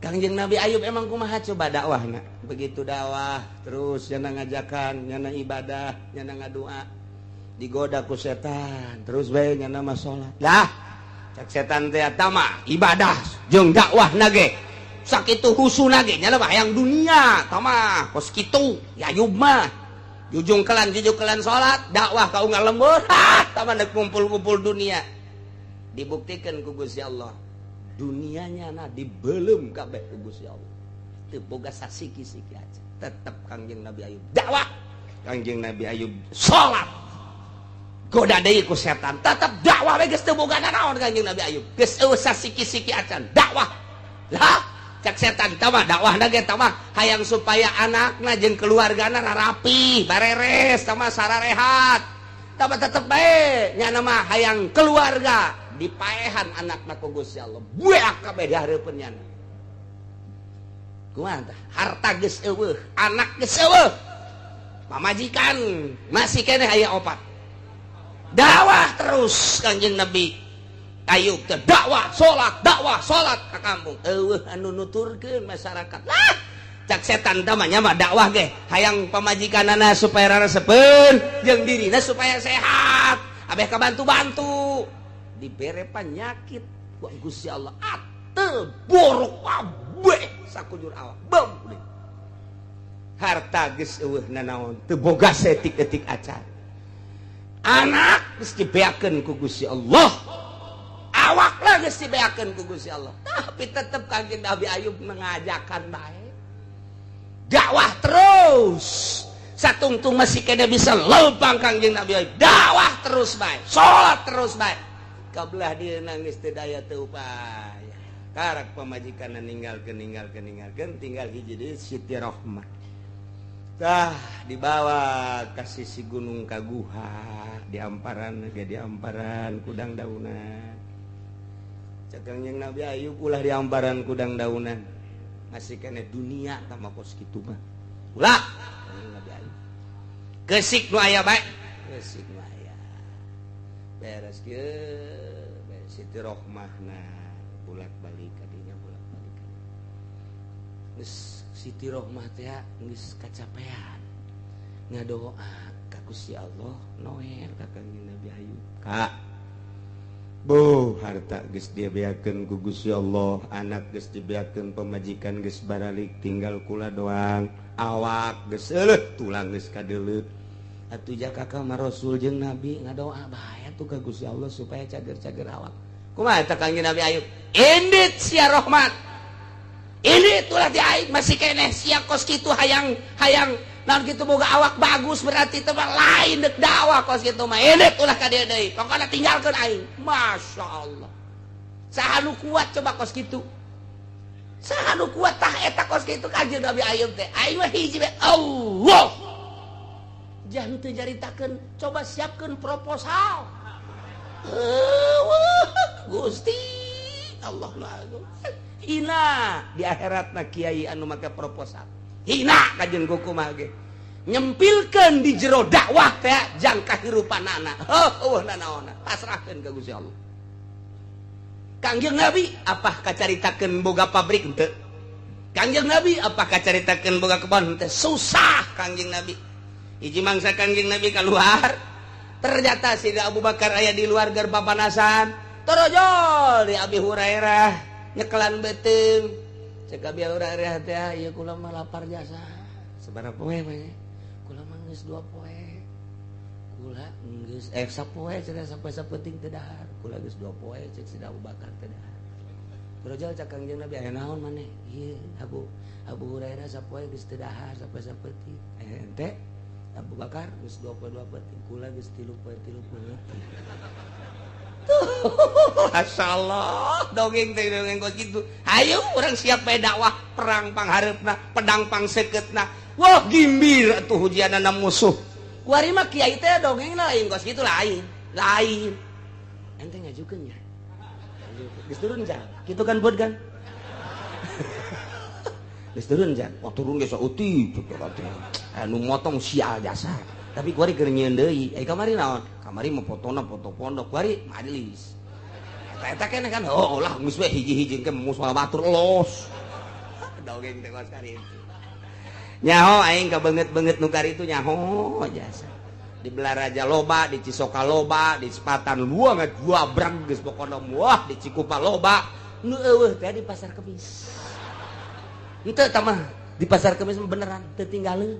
Kangjeng Nabi Ayub emang kumaha coba dakwahna? Begitu dakwah terus nyana ngajakan, nyana ibadah, nyana ngadua, digoda ku setan terus bae nyana mah salat. Lah, cek setan teh tama ibadah jeung dakwah nage sakitu husuna ge nyana mah hayang dunia tama kos kitu. Ya Ayub mah jujung kelan salat, dakwah ka unggal lembur, ha tama dek kumpul-kumpul dunia. Dibuktikan ku Gusti Allah, dunianya nah dibelum kabeh ku Gusti Allah, teu boga sasiki-siki aja. Tetep Kangjeng Nabi Ayub dakwah, Kangjeng Nabi Ayub salat, goda deui ku setan, tetep dakwah we, geus teu boga nanaon. Kangjeng Nabi Ayub geus eueuh sasiki-siki acan, dakwah. Lah, cek setan tama dakwahna ge tama hayang supaya anakna jeung keluargana rarapi bareres, tama sararehat, tama tetep bae nyana mah hayang keluarga. Dipaehan anakna ku Gusti Allah, buak kabeh di hareupeun nyana. Kumaha tah? Harta geus eueuh, anak geus eueuh, pamajikan masih keneh aya opat, dakwah terus. Kanjeng Nabi Ayub teh dakwah, salat, dakwah, salat ka kampung, eueuh anu nuturkeun masyarakat. Lah, cak setan teh mah nya mah dakwah ge hayang pamajikanana supaya raresepeun jeung dirina supaya sehat, abeh kabantu-bantu. Dibere penyakit ku Gusti Allah, ate borok kabeh sakujur awak bem. Harta geus eueuh nanaon, teu boga setik-etik acan, anak geus dibeakeun ku Gusti Allah, awak lah geus dibeakeun ku Gusti Allah, tapi tetep Kangjeng Nabi Ayub mengajakan bae, dakwah terus. Satungtung masih kena bisa lempang, Kangjeng Nabi Ayub dakwah terus bae, salat terus bae. Kabelah dia nangis teu daya teu upaya, karak pamajikan ninggalkeun, ninggalkeun, ninggalkeun, tinggal hiji deui, Siti Rohmah. Tah, dibawa ka sisi gunung, ka guha di amparan ge, di amparan kudang daunan. Cek Kangjeng Nabi Ayub, ulah di amparan kudang daunan, masih kene dunia tama kos kitu mah, ulah. Kangjeng Nabi Ayub kesik nu aya bae, kesik nu aya beres kieu. Siti Rohmah nah bolak balik kadinya, bolak balik. Geus Siti Rohmah teh geus kacapean ngadoa ka Gusti Allah, noel ka Kangjeng Nabi Ayub, "Kak Bu, harta geus dibeakeun ku Gusti Allah, anak geus dibeakeun, pamajikan geus baralik, tinggal kula doang, awak geus eueuh, tulang geus kadeuleut. Atuh jaka ka Rasul jeung Nabi, ngadoa bae atuh ka Gusti Allah supaya cager-cager awak." Kumaha eta Kangjeng Nabi Ayub? "Indit sia Rohmat, ini itulah di aing masih keneh sia kos kitu hayang hayang naon kitu, boga awak bagus berarti teh mah lain dek dakwah kos kitu mah. Indit ulah ka dieu deui, pokona tinggalkeun aing." Masya Allah, saha nu kuat coba kos kitu? Saha nu kuat tah eta kos kitu? Kanjeng Nabi Ayub teh, "Aing mah hiji bae, Allah." Jangan teu nyaritakeun, coba siapkeun proposal. Eueuh, Gusti Allah nu hina di akhiratna kiai anu make proposal, hina kajen kumaha ge. Nyempilkeun di jero dakwah teh jang kahirupanana, heuh, nanaonna pasrahkeun ka Gusti Allah. Kangjeng Nabi apa kacaritakeun boga pabrik? Henteu. Kangjeng Nabi apa kacaritakeun boga kebon? Henteu. Susah Kangjeng Nabi. Hiji mangsa Kangjeng Nabi keluar, ternyata si Abu Bakar aya di luar keur papanasan. Torojol di Abi Hurairah nyekelan beuteung. Cek Abi Hurairah teh, "Ieu kula mah lapar jasa." "Sabaraha poe mah?" "Kula mah geus 2 poe." "Kula geus sapoe cenah, sapoe sapenting teu dahar." "Kula geus 2 poe," cek si Abu Bakar, "teu dahar." Torojol cek Kangjeng Nabi, "Aya naon maneh?" "Ieu Abu Abu Hurairah sapoe geus teu dahar, sapoe sapenting. Ente Abu Bakar geus 2 poe 2 penting, kula geus 3 poe 3 penting." Tuh, Allah, dongeng teh dongeng kos kitu. Ayo urang siap bae dakwah, perang panghareupna, pedang pangsekeutna. Wah, gimbir atuh hujianana musuh. Kuari mah kiai teh dongengna lain kos kitu, lain. Lain. Ente ngajukeun nya. Geus turun jan. Kitu kan buat kan? Geus turun jan. Wah, turun ge saeutik kitu teh. Anu motong sial jasa. Tapi kuari keur nyieun deui. Eh, kamari naon? Kamari mah fotona foto pondok, kuari majelis. Eta eta keneh kan, oh lah geus we hiji-hiji ke musuh batur los. Dongeng teh kos itu. Nyaho aing kabeungeut-beungeut nu itu nyaho jasa. Di Belaraja loba, di Cisoka loba, di Sepatan luang dua brang geus pokona, wah, di Cikupa loba. Nu eueuh teh di Pasar Kemis. Henteu tah mah di Pasar Kemis beneran teu tinggaleun.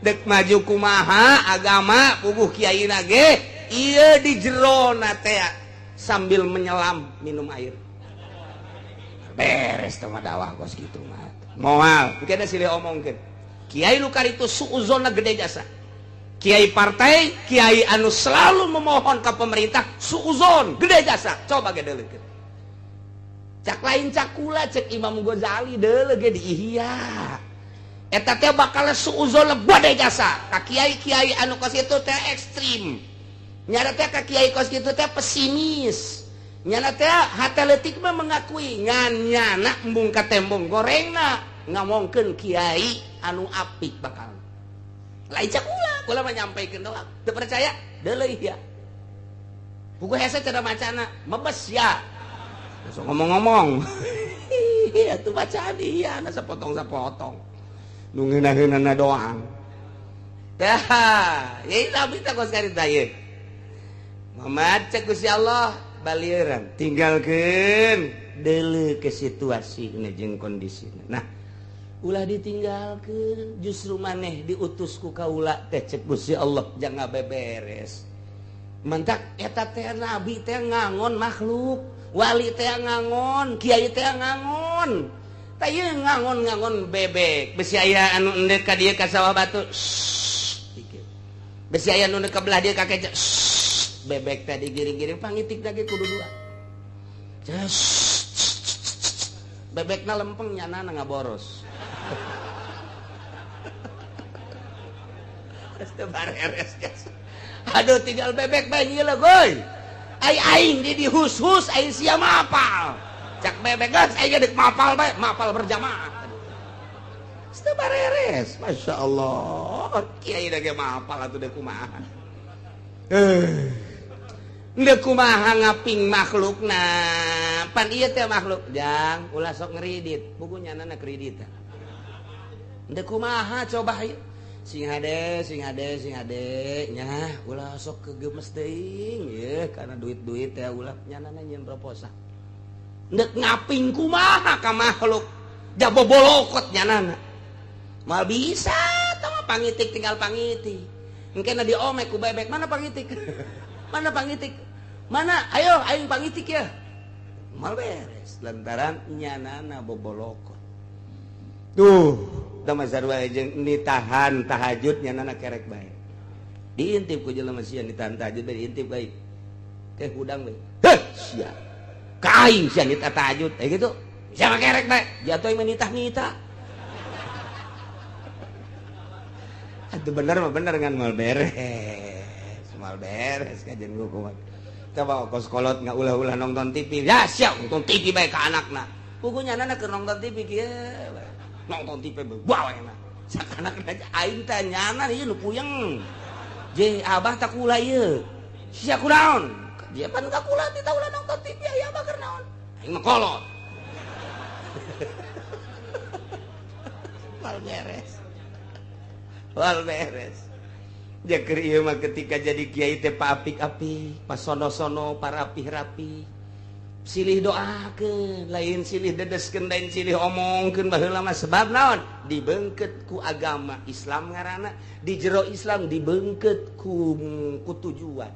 Dek maju kumaha agama puguh kiai ge ieu di jerona teh sambil menyelam minum air. Beres teh mah dakwah kos kitu mah. Moal, engke silih omongkeun. Kiai nu itu suuzonna gede jasa. Kiai partai, kiai anu selalu memohon ke pemerintah suuzon gede jasa. Coba ge deuleukeun. Cak lain cakula cek Imam Ghazali deuleu ge di Ihya. Eta teh bakal suuzon gede jasa. Ka kiai-kiai anu kos itu teh ekstrim. Nyana teh ka kiai kos kitu teh pesimis. Nyana teh hate leutik mah mengakui ngan nyana embung ka tembong gorengna ngomongkeun kiai anu apik bakal. Lain cakula, kula mah nyampaikeun doang. Teu percaya? Deuleu ya. Buku hese cara macana, mebes ya. Langsung ngomong-ngomong. Iya tuh bacaan iya, na sapotong-sapotong. Nu ngeunah-ngeunahna doang. Tah, ya tapi tak kos karita ieu. Muhammad cek Gusti Allah balieuran, tinggalkeun deuleu ke situasi jeung kondisi. Nah, ulah ditinggalkeun, justru maneh diutus ku kaula teh cek Gusti Allah jangan beberes. Mentak eta teh nabi teh ngangon makhluk, wali teh ngangon, kiai teh ngangon. Tah ieu ngangon-ngangon bebek, besi aya anu endek ka dieu ka sawah batu. Dikit. Besi aya anu ka belah dieu ka keca. Bebek teh digiring-giring pangitik lagi kudu dua. Bebekna lempeng nyana ngaboros. Aduh tinggal bebek bae nyieula goy. Ai aing di dihus-hus aing sia mapal. Cak bebek geus aing deuk mapal bae, mapal berjamaah. Teu bareres, Masya Allah. Kiai da ge mapal atuh deuk kumaha. Deuk kumaha ngaping makhlukna. Pan ieu teh makhluk jang ulah sok ngeridit, buku nyanana kredit. Deuk kumaha coba ieu. Sing hade, sing hade, sing hade nya ulah sok kegemes teuing ye karena duit-duit teh ulah nyanana nyieun proposal. Deuk ngaping kumaha ka makhluk jabobolokot nyanana. Mal bisa tah mah pangitik tinggal pangitik. Engke na diomek ku bebek, mana pangitik? Mana pangitik? Mana? Ayo aing pangitik ya. Mal beres lantaran nyanana bobolokot. Tuh, tama sarua jeung ditahan tahajud nyanana kerek bae. Diintip ku jelema sia ditahan tahajud bae diintip bae. Teh hudang bae. Heh, sia. Ka aing sia nitah tahajud eh gitu. Sia mah kerek bae, jatuh aing nitah-nitah. Atuh bener mah bener ngan mal beres. Mal beres kajian kumaha. Coba kos kolot nggak ulah-ulah nonton TV. Ya siap nonton TV bae ka anakna. Puguh nyanana keur nonton TV kieu. Nonton TV bae enak. Sakanakna aing teh nyana ieu nu puyeng. Je abah tak kula ieu. Sia kunaon? Dia pan ka kula teh ulah nonton TV aya abah keur naon? Aing mah kolot. Mal beres. Wal beres. Jaker ieu mah ketika jadi kiai teh paapik-apik, pasono-sono, parapih-rapi. Silih doakeun, lain silih dedeskeun, lain silih omongkeun baheula mah sebab naon? Dibeungkeut ku agama Islam ngaranna, di jero Islam dibeungkeut ku tujuan.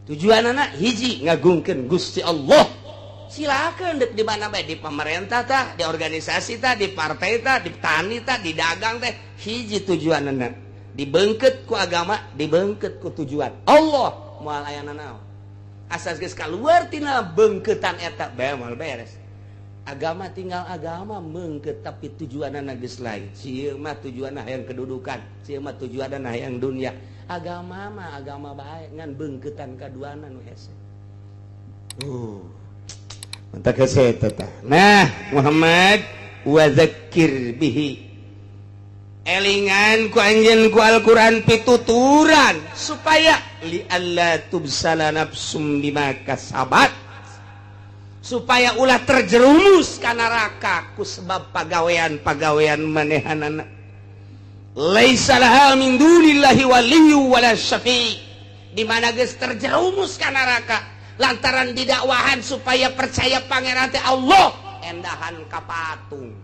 Tujuanana hiji ngagungkeun Gusti Allah. Silakan dek di mana bae, di pemerintah tah, di organisasi tah, di partai tah, di tani tah, di dagang teh, hiji tujuanana. Dibeungkeut ku agama, dibeungkeut ku tujuan Allah. Moal aya nanaon. Asas geus kaluar tina beungkeutan eta bae moal beres. Agama tinggal agama meungkeut tapi tujuanana geus lain. Sieun mah tujuanna hayang kedudukan, sieun mah tujuanna hayang dunia. Agama mah agama bae ngan beungkeutan kaduana nu hese. Mantap hese eta tah. Nah, Muhammad wa zakkir bihi. Elingan ku anjeun ku Al-Qur'an pituturan supaya li alla tubsala nafsum bima kasabat. Supaya ulah terjerumus ka neraka ku sebab pagawean-pagawean manehanana. Laisa laha min dunillahi waliyyu wala syafi. Di mana geus terjerumus ka neraka lantaran didakwahan supaya percaya Pangeran teh Allah, endahan ka patung.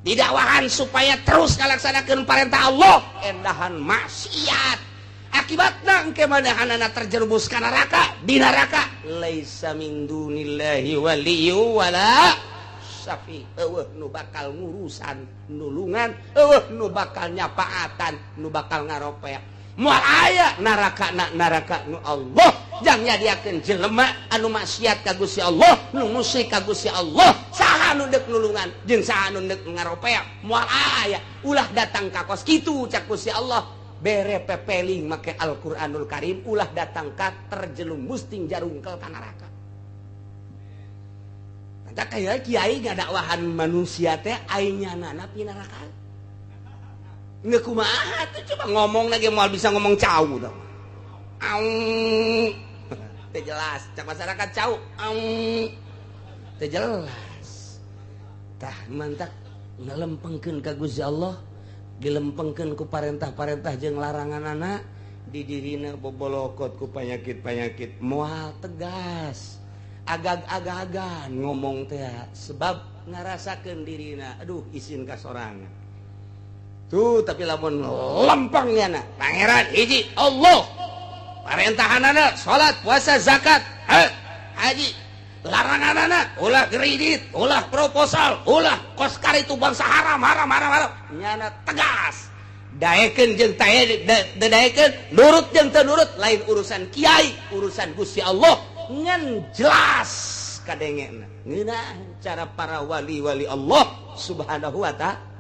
Didakwahan supaya terus ngalaksanakeun perintah Allah, endahan maksiat. Akibatna engke manehanana terjerumus ka neraka. Di neraka laisa min dunillahi waliyyu wala syafi. Euweuh nu bakal ngurusan nulungan, euweuh nu bakal nyapaatan, nu bakal ngaropea, moal aya. Naraka na neraka nu Allah jang nyadiakeun jelema anu maksiat ka Gusti Allah, nu musyrik ka Gusti Allah. Saha nu deuk nulungan jeung saha nu deuk ngaropea? Moal aya. Ulah datang ka kos kitu, cak Gusti Allah. Bere pepeling make Al-Qur'anul Karim, ulah datang ka terjerumus ting jarungkel ka neraka. Mantap kayak kiai ngadakwahan manusia teh aing nyanana neraka. Nggak, kumaha tuh coba ngomong lagi moal bisa ngomong, cau tuh. Au. Teu jelas, cak masyarakat cau. Au. Teu jelas. Tah, mantak ngelempengkeun ka Gusti Allah, dilempengkeun ku parentah-parentah jeung larangan anak di dirina bobolokot ku panyakit-panyakit, moal tegas, agag-agagan ngomong teh sebab ngarasakeun dirina aduh, isin ka sorangan tuh. Tapi lamun lempengnya na Pangeran hiji Allah, parentahanana salat, puasa, zakat, haji, larangan ulah kredit, ulah proposal, ulah koskar, itu bangsa haram, haram, haram, haram, nyana tegas. Daekeun jeung daekeun, nurut jeung teu nurut lain urusan kiai, urusan Gusti Allah. Ngan jelas kadengena ngeunah cara para wali-wali Allah Subhanahu wa Ta'ala.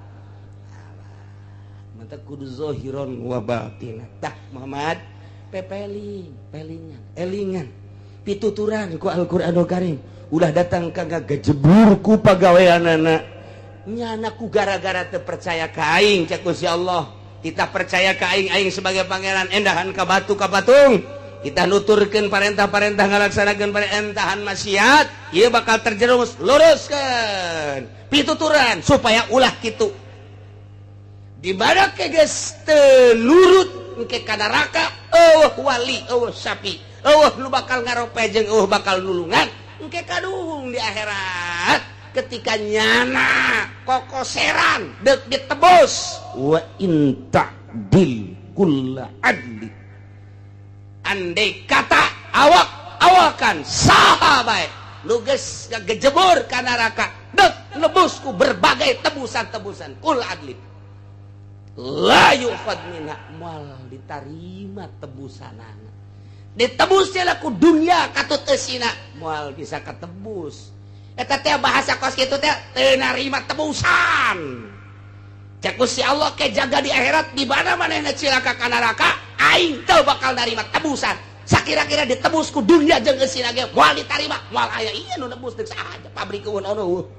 Mantap, kudu zahiron wa batin. Tah, Muhammad, pepeling pelingan, elingan pituturan ku Al-Qur'anul Karim. Ulah datang ka gajebur ku pagaweanana nyana ku gara-gara teu percaya ka aing. Cek Gusti Allah, kita percaya ka aing, aing sebagai pangeran, endahan ka batu, ka patung. Kita nuturkeun parentah-parentah, ngalaksanakeun parentahan, maksiat, ieu bakal terjerumus. Luruskeun pituturan supaya ulah kitu. Di mana ke geus teu nurut, engke ka neraka euweuh wali, euweuh syafi, euweuh nu bakal ngarope jeung euweuh bakal nulungan. Engke kaduhung di akhirat ketika nyana kokoseran deuk ditebus. Wa in ta'dil kulla adli, andai kata awak awakan saha bae nu geus ngagejebur ka neraka deuk nebus ku berbagai tebusan-tebusan, kul adli la yukhad minha, moal ditarima tebusanana. Ditebus ku dunia katut eusina moal bisa ketebus. Eta teh bahasa kos kitu teh teu narima tebusan. Cek Gusti Allah, ke jaga di akhirat di mana manehna cilaka ka neraka, aing teu bakal narima tebusan. Sakira-kira ditebus ku dunia jeung eusina ge moal ditarima, moal aya ieu nu nebus, deuk saha pabrik eueun ono.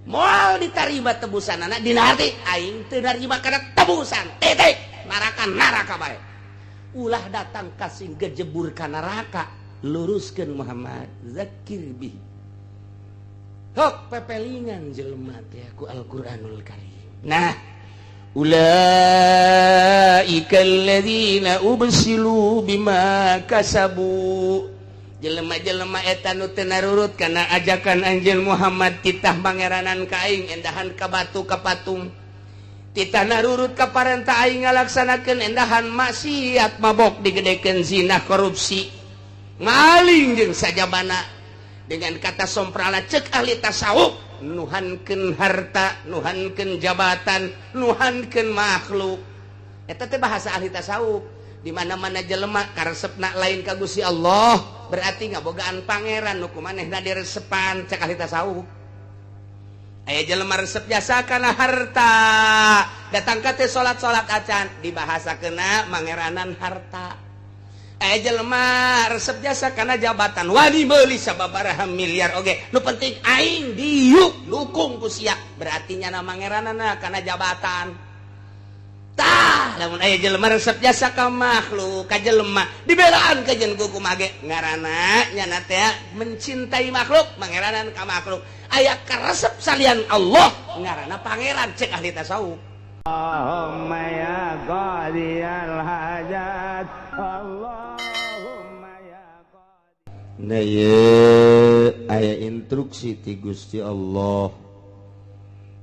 Moal ditarima tebusan anak. Dina hati aing teu narima kana tebusan, titik. Neraka neraka bae. Ulah datang kasih gejebur ka neraka. Luruskeun, Muhammad, zakir bi hok pepelingan jelema teh ku Al-Qur'anul Karim. Nah, ulaika alladzina ubsilu bima kasabu. Jelema-jelema eta nu teu narurut kana ajakan anjeun Muhammad, titah mangeranan ka aing, endahan ka batu, ka patung. Titah narurut ka parentah aing, ngalaksanakeun, endahan maksiat, mabok digedekeun, zina, korupsi, maling jeung sajabana. Dengan kata somprala, cek ahli tasawuf, nuhankeun harta, nuhankeun jabatan, nuhankeun makhluk. Eta teh bahasa ahli tasawuf. Di mana-mana jelema karesepna lain ka Gusti Allah, berarti ngabogaan pangeran nu ku manehna diresepan, cek ahli tasawuf. Aya jelema resep jasa kana harta, datang ka teh salat-salat acan, dibahasakeuna mangeranan harta. Aya jelema resep jasa kana jabatan, wani meuli sababaraha miliar oge, nu penting aing diuk dukung ku sia, berarti nyana mangeranana kana jabatan. Tah. Tah lamun aya jelema resep jasa ka makhluk ka jelema dibelaan ka jeung kumaha ge ngaranna nyana teh mencintai makhluk, mangeranan ka makhluk. Aya karesep salian Allah ngaranna pangeran cek ahli tasawuf. Allahumma ya qadiyal hajat, Allahumma ya qadi. Nah ye aya instruksi ti Gusti Allah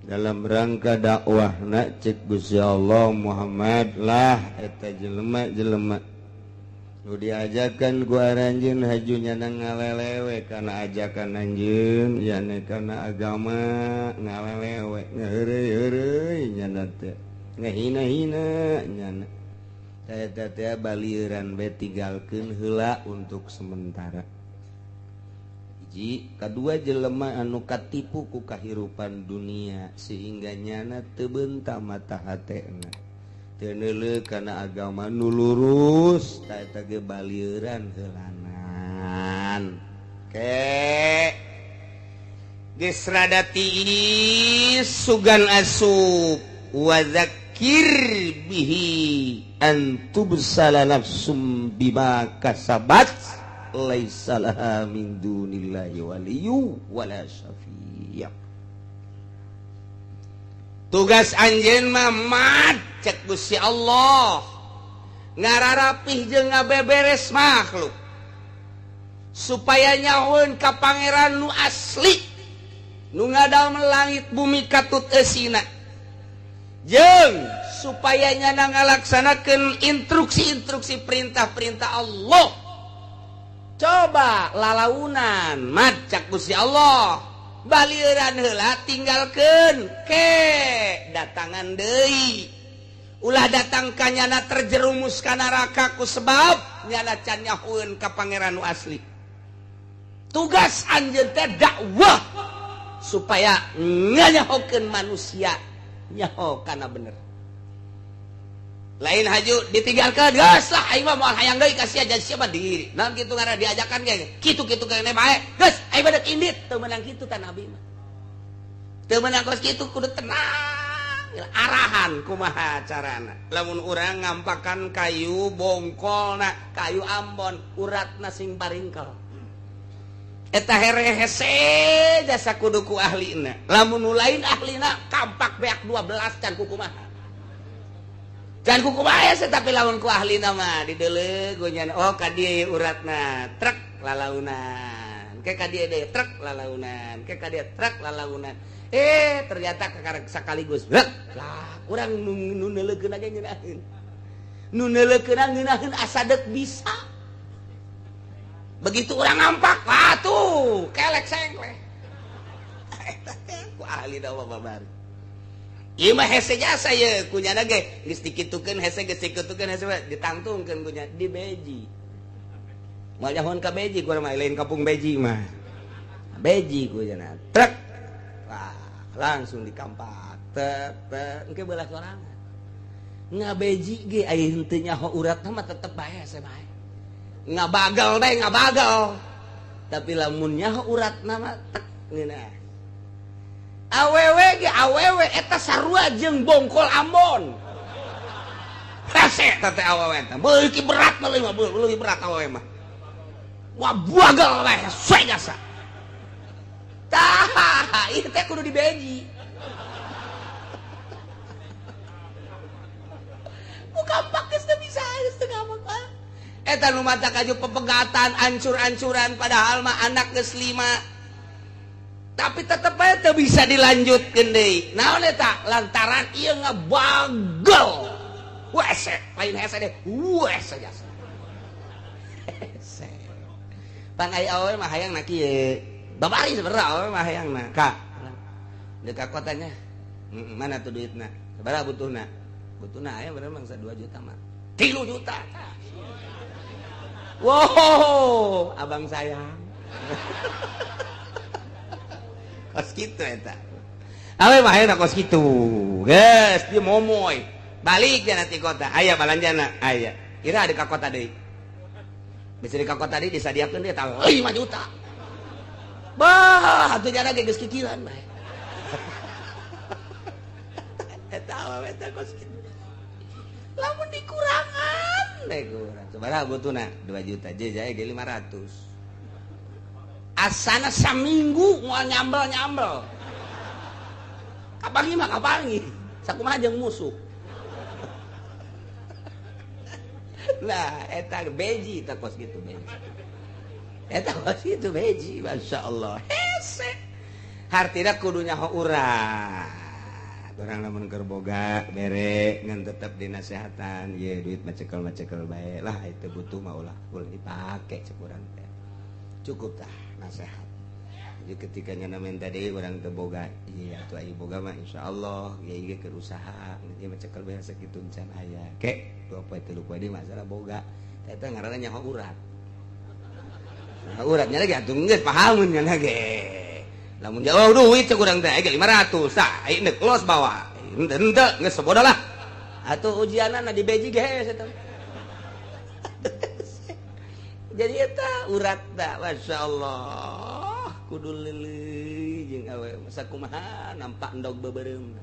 dalam rangka dakwah na cek Gusti Allah Muhammad lah eta jelema-jelema nu diajakan ku aranjeun haju nyana ngalelewe kana ajakan anjeun yane kana agama ngalelewe ngaheureuy-heureuy nyana teh ngahina-hina nyana eta teh balieuran bae tinggalkeun heula untuk sementara. Hiji kadua jelema anu katipu ku kahirupan dunia sehingga nyana teu beunta mata hatena teu neuleuh kana agama nu lurus ta eta ge balieuran heulanan ke geus rada tiis sugan asup wa dzakir bihi an tubsala nafsum bima kasabat laisa laha min dunillahi waliyyu wala syafi'. Tugas anjeun mah mat cek Gusti Allah ngararapih jeung ngabeberes makhluk supaya nyahoeun ka pangeran nu asli nu ngadamel langit bumi katut eusina jeung supaya nyana ngalaksanakeun instruksi-instruksi perintah-perintah Allah. Coba lalaunan mat cak Gusti Allah balieuran heula tinggalkeun ke datangan deui ulah datang ka nyana terjerumus ka neraka ku sebab nyana can nyahoeun ka pangeran nu asli. Tugas anjeun teh dakwah supaya nganyahokeun manusia nyaho kana bener. Lain haju ditinggalkan geus lah aing mah moal hayang deui ka sia jadi siapa diri. Naon kitu ngaranna diajakan ge kitu-kitu keneh bae. Geus aing mah deuk indit teu meunang kitu ta nabi mah. Teu meunang kos kitu kudu tenang. Arahan kumaha carana. Lamun urang ngampakan kayu bongkolna, kayu ambon uratna sing paringkel. Eta here hese jasa kudu ku ahlina. Lamun nu lain ahlina kampak beak 12 can kumaha. Can kumaha hese tapi lamun ku ahlina mah dideuleu nya oh ka dieu uratna trek lalaunan. Ke ka dieu deui trek lalaunan, ke ka dieu trek lalaunan. Ternyata kakarek sekaligus. Lah, urang nu neuleukeun ge ngeunaheun. Nu neuleukeun ngeunaheun asa deuk bisa. Begitu orang ngampak, wah tuh, kelek sengkleh. Eta teh ku ahli dakwah babari. Ieu mah hese jasa ye, ku nyana ge geus dikitukeun hese geus dikitukeun hese ditangtungkeun ku nya di beji. Moal nyahoan ka beji ku mah lain kampung beji mah. Beji ku nyana. Trek. Wah, langsung dikampak. Tek tek engke beulah sorangan. Ngabeji ge aya henteu nyaho uratna mah tetep bae hese bae. Ngabagal bae ngabagal. Tapi lamun nyaho uratna mah tek ngeunah. Awewe ge awewe eta sarua jeung bongkol Ambon. Hese eta teh awewe teh. Beuki berat mah leuwih berat awewe mah. Wah bagal bae hese jasa. Tah, ieu teh kudu dibeji. Bukan pakai teu bisa geus teu ngambek. Eta nu mata kaju pepegatan ancur-ancuran padahal mah anak geus 5. Tapi tetep aja teu bisa dilanjutkeun deui. Naon eta? Lantaran ieu ngebagel. Wese, lain hese deh. Wese jasa. Hese. Pan aya awewe mah hayang na kieu. Babari sebenarnya awewe mah hayang na. Ka. Deuk ka kotanya. Mana tuh duitna? Sabaraha butuhna? Butuhna aya bener mangsa 2 juta mah. 3 juta. Wow, abang sayang. Kos kitu eta. Awe mah hayang kos kitu. Geus, dia momoy. Balik dia nanti kota. Aya balanjana, aya. Kira ada ka kota deui. Bisa di ka kota deui disadiakeun deui eta 5 juta. Bah, atuh jana ge geus kikiran bae. Eta awewe teh kos kitu. Lamun dikurangan deh kurang. Sabaraha butuhna? 2 juta aja ge 500. Asana saminggu moal nyambel-nyambel. Kapangi mah kapangi. Sakumaha jeung musuh. Nah, eta beji tah kos kitu beji. Eta kos kitu beji, masyaallah. Hese. Hartina kudu nyaho urang. Urang lamun keur boga bere ngan tetep dinasehatan, ye duit macekel-macekel bae lah itu butuh mah ulah ulah dipake cek urang teh. Cukup tah nasehat. Jadi ketika nyana minta deui urang teu boga, iya atuh aya boga mah insyaallah ieu ge keur usaha, ieu mah cekel bae sakitu can aya. Ke 2 poe 3 poe deui masalah boga. Eta ngaranna nyaho urat. Nyaho uratnya lagi atuh geus pahamun nya ge. Lamun jauh duit cek urang teh aya 500 tah aya neuk los bawa. Henteu henteu geus sabodo lah. Atuh ujianana di beji ge hese eta. Jadi eta urat da masyaallah. Kudu leuleui jeung awe sakumaha nampak endog beubeurem.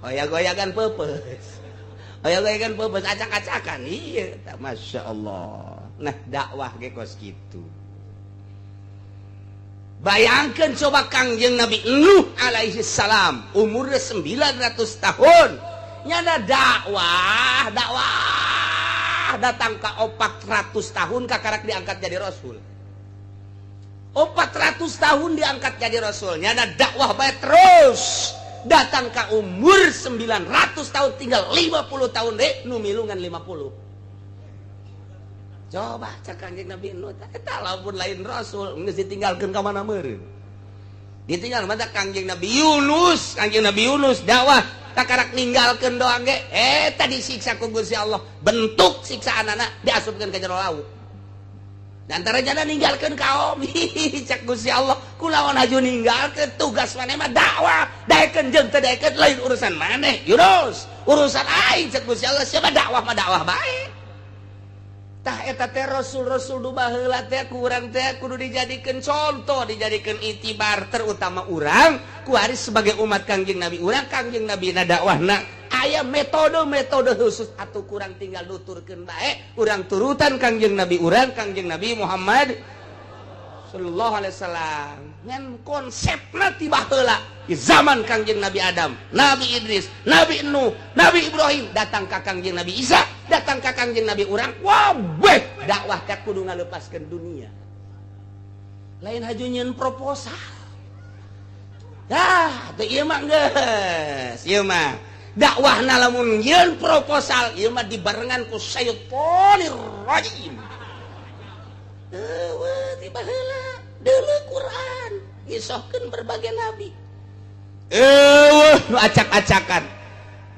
Goyag-goyagan peupeus. Goyag-goyagan peupeus acak-acakan. Iya, masyaallah. Nah, dakwah ge kos kitu. Bayangkan coba Kangjeng Nabi Nuh alaihi salam umurnya 900 tahun. Nyana dakwah, dakwah datang ke 400 tahun kakarak diangkat jadi rasul. 400 tahun diangkat jadi rasul. Nyana dakwah bae terus. Datang ke umur 900 tahun tinggal 50 tahun deh nu milungan 50. Coba cek Kangjeng Nabi Nuh eta lamun lain rasul geus ditinggalkeun ka mana meureun. Ditinggal mata Kangjeng Nabi Yunus, Kangjeng Nabi Yunus dakwah takarak ninggalkeun doang ge eta disiksa ku Gusti Allah. Bentuk siksaanana diasupkeun ka jero laut. Dan antara jana ninggalkeun kaum cek Gusti Allah kulawan haju ninggalkeun tugas maneh mah dakwah daekeun jeung teu daekeun lain urusan maneh Yunus, urusan aing cek Gusti Allah siapa dakwah mah dakwah bae. Tah eta teh rasul-rasul du baheula teh ku urang teh kudu dijadikeun contoh, dijadikeun itibar terutama urang ku ari sebagai umat Kangjeng Nabi urang Kangjeng Nabi na dakwahna aya metode-metode khusus atuh kurang tinggal nuturkeun bae urang turutan Kangjeng Nabi urang Kangjeng Nabi Muhammad sallallahu alaihi wasallam ngan konsepna ti baheula di zaman Kangjeng Nabi Adam, Nabi Idris, Nabi Nuh, Nabi Ibrahim datang ka Kangjeng Nabi Isa, datang ka Kangjeng Nabi urang wabeh dakwah teh kudu ngalepaskeun dunia. Lain haju nyieun proposal. Dah, teu ieu mah geus, ieu mah dakwahna lamun nyieun proposal ieu mah dibarengan ku syaitonir rajim. Eueuh ti baheula deuleu Quran ngisohkeun berbagai nabi. Eueuh nu acak-acakan.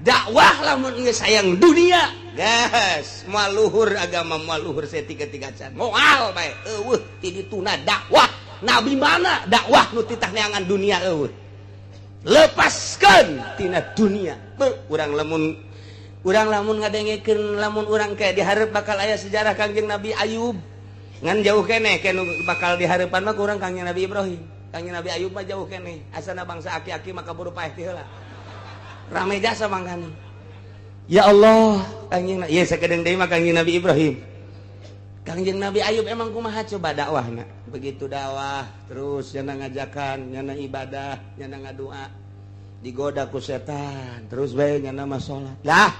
Dakwah lamun geus sayang dunia, geus moal luhur agama moal luhur setiga-tiga can. Moal bae eueuh ti dituna dakwah. Nabi mana dakwah nu titah neangan dunia eueuh. Lepaskeun tina dunia. Beuh urang lamun ngadengekeun lamun urang kayak dihareup bakal aya sejarah Kangjeng Nabi Ayub. Ngan jauh keneh ke bakal dihareupan mah kurang Kangjeng Nabi Ibrahim. Kangjeng Nabi Ayub mah jauh keneh. Asana bangsa aki-aki maka buru paeh ti heula. Rame jasa mangkana. Ya Allah, Kangjeng ieu sakedeung deui mah Kangjeng Nabi Ibrahim. Kangjeng Nabi Ayub emang kumaha coba dakwahna? Begitu dakwah terus nyana ngajakan, nyana ibadah, nyana ngadua. Digoda ku setan, terus bae nyana mah salat. Lah,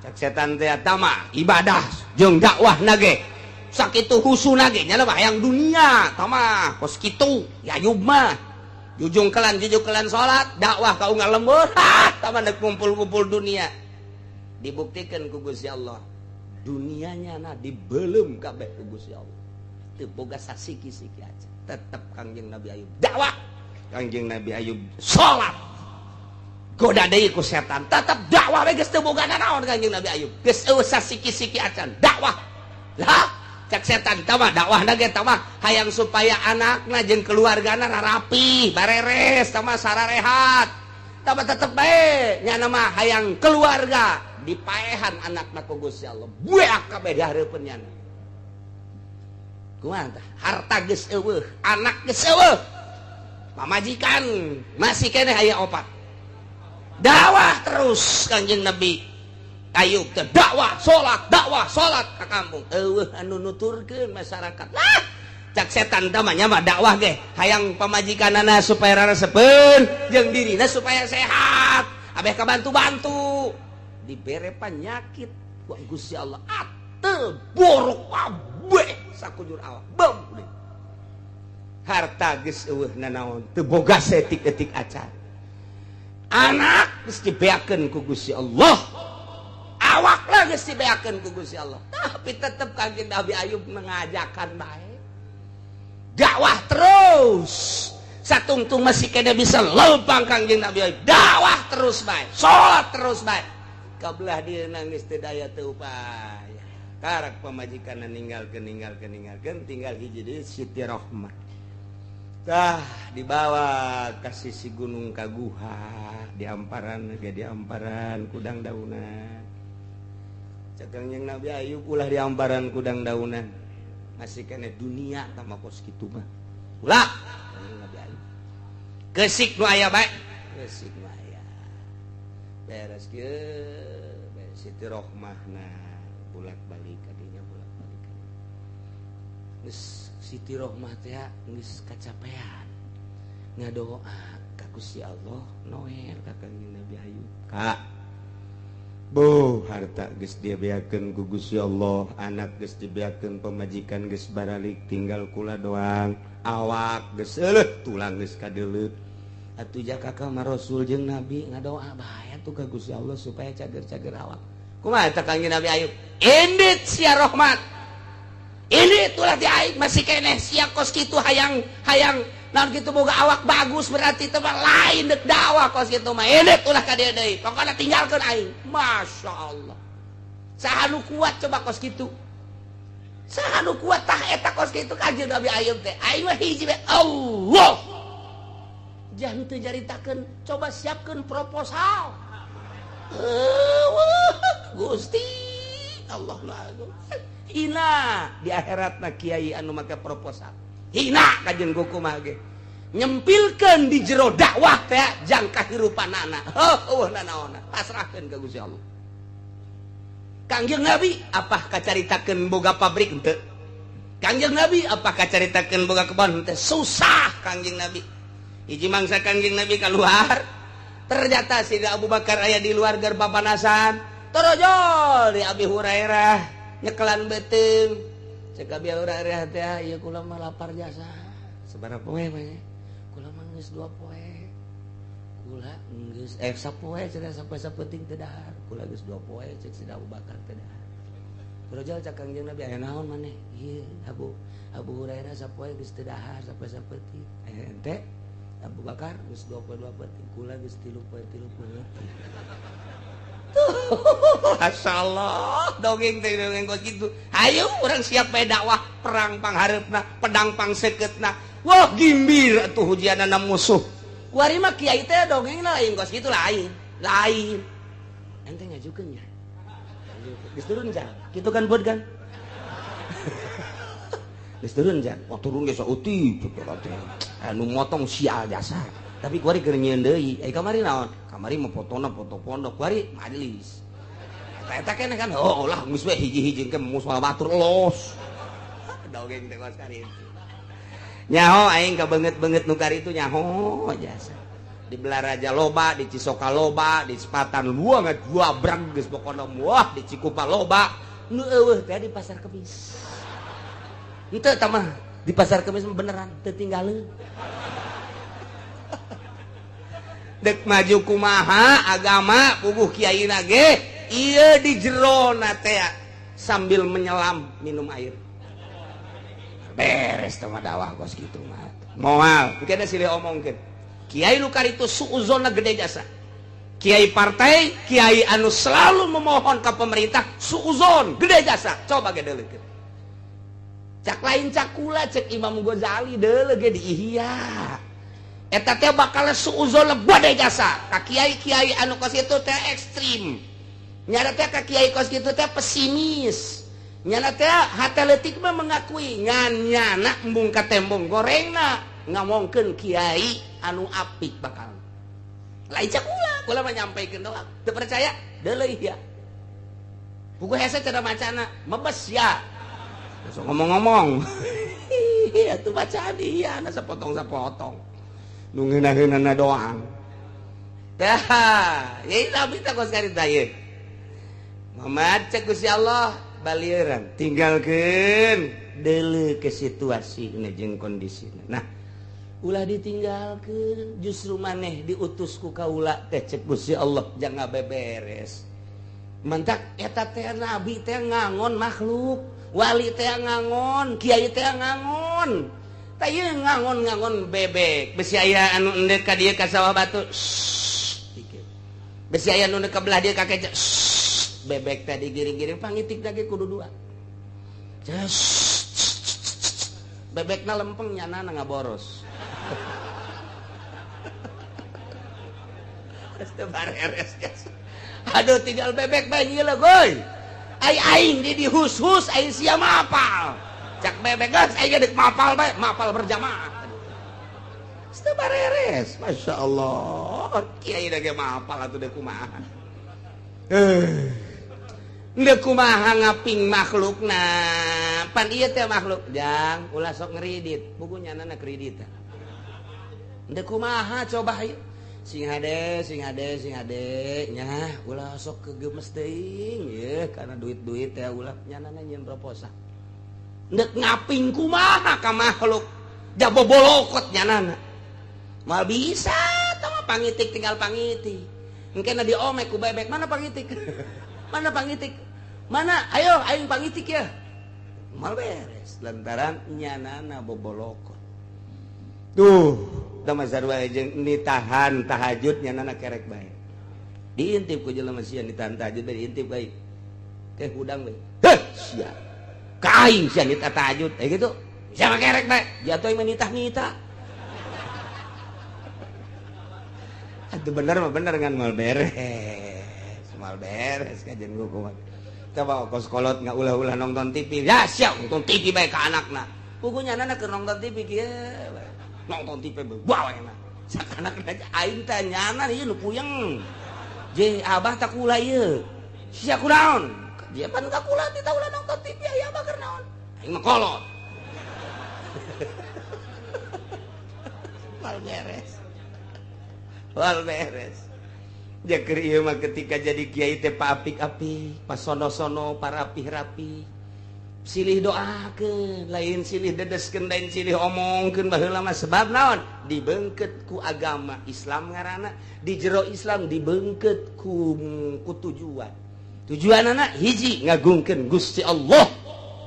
cek setan teh tama ibadah jeung dakwah nage. Sakitu husuna ge nya mah hayang dunia tama kos kitu ya Ayub mah jujung kelan salat dakwah ka unggal lembur ha tama deuk kumpul-kumpul dunia dibuktikan ku Gusti Allah dunianya na dibelum kabeh ku Gusti Allah teu boga sasiki-siki aja tetep Kangjeng Nabi Ayub dakwah Kangjeng Nabi Ayub salat goda deui ku setan tetep dakwah we geus teu boga nanaon Kangjeng Nabi Ayub geus eueuh sasiki-siki acan dakwah lah cek setan tama dakwah ge tama hayang supaya anakna jeung keluargana rarapi bareres tama sararehat tama tetep bae nyana mah hayang keluarga dipaehan anakna ku Gusti Allah bueak kabeh di hareupeun nyana kumaha tah harta geus eueuh anak geus eueuh pamajikan masih keneh aya opat Dakwah terus Kanjeng Nabi Ayub teh, dakwah, salat, dakwah, salat ka kampung. Eueuh anu nuturkeun masyarakat lah. Cak setan teh mah nya mah dakwah ge hayang pamajikanana supaya raresepeun jeung dirina supaya sehat. Abeh kabantu-bantu dibere penyakit ku Gusti Allah, atel borok kabeh sakujur awak. Bom, harta geus eueuh nanaon, teu boga setik-etik acan. Anak geus dibeakeun ku Gusti Allah, awak lah geus dibeakeun ku Gusti Allah, tapi tetep Kanjeng Nabi Ayub mengajakan bae, dakwah terus. Satungtung masih kena bisa lempang Kangjeng Nabi Ayub, dakwah terus bae, salat terus bae. Kabelah dia nangis teu daya teu upaya, karak pamajikan ninggalkeun, ninggalkeun, ninggalkeun, tinggal hiji deui, Siti Rohmah. Tah, dibawa ka sisi gunung, ka guha di amparan ge, di amparan kudang daunan. Cek Kangjeng Nabi Ayub, "Ulah di amparan kudang daunan, masih kena dunia tambah kos kitu mah, ulah." Kangjeng Nabi Ayub kesik nu aya bae, kesik nu aya. Beres kieu, beres, Siti Rohmah nah bolak balik kadinya, bolak balik. Geus Siti Rohmah teh geus kacapean, ngadoa ka Gusti Allah, noel ka Kangjeng Nabi Ayub. Kak Bu, harta geus dibeakeun ku Gusti Allah, anak geus dibeakeun, pamajikan geus baralik, tinggal kula doang, awak geus eueuh, tulang geus kadeuleut. Atuh jaka ka Rasul jeung Nabi, ngadoa bae atuh ka Gusti Allah supaya cager-cager awak. Kumaha eta Kangjeng Nabi Ayub? "Indit sia Rahmat, ini itulah di aing masih keneh sia kos kitu hayang hayang naon kitu, boga awak bagus berarti teh mah lain dek dakwah kos kitu mah. Indit ulah ka dieu deui, pokona tinggalkeun aing." Masya Allah, saha nu kuat coba kos kitu? Saha nu kuat tah eta kos kitu? Kanjeng Nabi Ayub teh, "Aing mah hiji we, Allah." Jangan teu nyaritakeun, coba siapkeun proposal. Gusti Allah lagu hina di akhirat na kiai anu make proposal, hina kajen kumaha ge nyempilkeun di jero dakwah teh jang kahirupanana. Oh, oh, nanaona, pasrahkeun ka Gusti Allah. Kangjeng Nabi apa kacaritakeun boga pabrik? Henteu. Kangjeng Nabi apa kacaritakeun boga kebon? Henteu. Susah Kangjeng Nabi. Hiji mangsa Kangjeng Nabi keluar, ternyata si Abu Bakar aya di luar ger papanasan. Torojol di Abi Hurairah nyekelan beuteung. Cek Abi Hurairah teh, "Ieu kula mah lapar jasa." "Sabaraha poe mah?" "Kula mah geus 2 poe." "Kula geus sapoe cenah, sapoe sapeuting teu dahar." "Kula geus 2 poe," cek si Abu Bakar, "teu dahar." Torojol cek Kangjeng Nabi, "Aya naon maneh?" "Ieu Abu Abu Hurairah sapoe geus teu dahar, sapoe sapeuting. Ente Abu Bakar geus 2 poe 2 peuting, kula geus 3 poe 3 peuting." Tuh, masyaallah, dongeng teh dongeng kos kitu. Ayo urang siap bae dakwah, perang panghareupna, pedang pangsekeutna. Wah, gimbir atuh hujianana musuh. Kuari mah kiai teh dongengna lain kos kitu, lain. Lain. Ente ngajukeun nya. Geus turun jan. Kitu kan buat kan? Geus turun jan. Wah, turun ge saeutik kitu teh. Anu motong sial jasa. Tapi kuari keur nyieun deui. Eh, kamari naon? Kamari mah fotona foto pondok, kuari majelis. Eta eta keneh kan, oh lah geus we hiji-hiji ke musuh batur los. Dongeng teh kos kari itu. Nyaho aing ka beungeut-beungeut nu kari itu, nyaho jasa. Di Balaraja loba, di Cisoka loba, di Sepatan luang dua brang geus pokona, wah, di Cikupa loba. Nu eueuh teh di Pasar Kemis. Henteu tah mah, di Pasar Kemis mah beneran teu tinggaleun. Dek maju kumaha agama, puguh kiai ge ieu di jero teh sambil menyelam minum air. Beres teh mah dakwah kos kitu mah. Moal engke silih omongkeun. Kiai nu itu suuzonna gede jasa. Kiai partai, kiai anu selalu memohon ke pemerintah, suuzon gede jasa. Coba ge deuleukeun. Cak lain cakula, cek Imam Ghazali deuleu ge di Ihya. Eta teh bakal suuzon gede jasa ka kiai-kiai anu kos itu teh ekstrim. Nyana teh ka kiai kos kitu teh pesimis. Nyana teh hate leutik mah mengakui, ngan nyana embung ka tembong gorengna ngomongkeun kiai anu apik bakal lain cakula. Kula mah nyampaikeun doang. Teu percaya? Deuleuh ya. Buku hese cara macana, mebes ya. Langsung ngomong-ngomong. Atuh bacaan iya, na sapotong-sapotong. Nu ngeunah-ngeunahna doang. Tah, ieu tapi tah kos karita ieu. Muhammad cek Gusti Allah balieuran, tinggalkeun deuleu ke situasi jeung kondisina. Nah, ulah ditinggalkeun, justru maneh diutus ku kaula teh cek Gusti Allah jangan beberes. Mantak eta teh nabi teh ngangon makhluk, wali teh ngangon, kiai teh ngangon. Tah ieu ngangon-ngangon bebek, besi aya anu endek ka dieu ka sawah batu. Besi aya anu endek ka belah dieu ka keca. Bebek tadi giring-giring pangitik lagi kudu dua. Bebekna lempeng nyana ngaboros. Aduh tinggal bebek bae lah goy. Ai aing di dihus-hus aing sia mapal. Cak bebek geus aing deuk mapal bae, mapal berjamaah. Teu bareres, Masya Allah. Kiai da ge mapal atuh deuk kumaha. Deuk kumaha ngaping makhlukna. Pan ieu teh makhluk jang ulah sok ngeridit, buku nyanana kredit. Deuk kumaha coba hayu. Sing hade, sing hade, sing hade nya ulah sok kegemes teuing ye karena duit-duit teh ulah nyanana nyieun proposal. Ndek ngaping kumaha ka makhluk jabobolokot nyanana. Moal bisa tah mah pangitik tinggal pangitik. Engkena diomek ku bebek, mana pangitik? Mana pangitik? Mana? Ayo aing pangitik ya. Moal beres lantaran nyanana bobolokot. Tuh, tama sarua jeung nitahan tahajud nyanana kerek bae. Diintip ku jelema sia nitahan tahajud bae diintip bae. Teh hudang bae. Heh, sia. Ka aing sia nitah tahajud eh gitu. Sia mah kerek bae, jatuh mah nitah-nitah. Atuh bener mah bener ngan moal beres. Moal beres kajian kumaha. Coba kos kolot nggak ulah-ulah nonton TV. Ya sia nonton TV bae ka anakna. Puguh nyanana keur nonton TV kieu. Nonton TV bawa enak. Sakanak aing teh nyana ieu nu puyeng. Je abah tak kula ieu. Sia kunaon? Dia pan ka kula teh ulah nonton TV aya abah keur naon? Aing mah kolot. Wal beres. Wal beres. Jakeur ieu mah ketika jadi kiai teh paapik-apik, pasono-sono, parapih-rapi. Silih doakeun, lain silih dedeskeun, lain silih omongkeun baheula mah sebab naon? Dibengket ku agama Islam ngaranna, di jero Islam dibengket ku tujuan. Tujuanana hiji ngagungkeun Gusti Allah.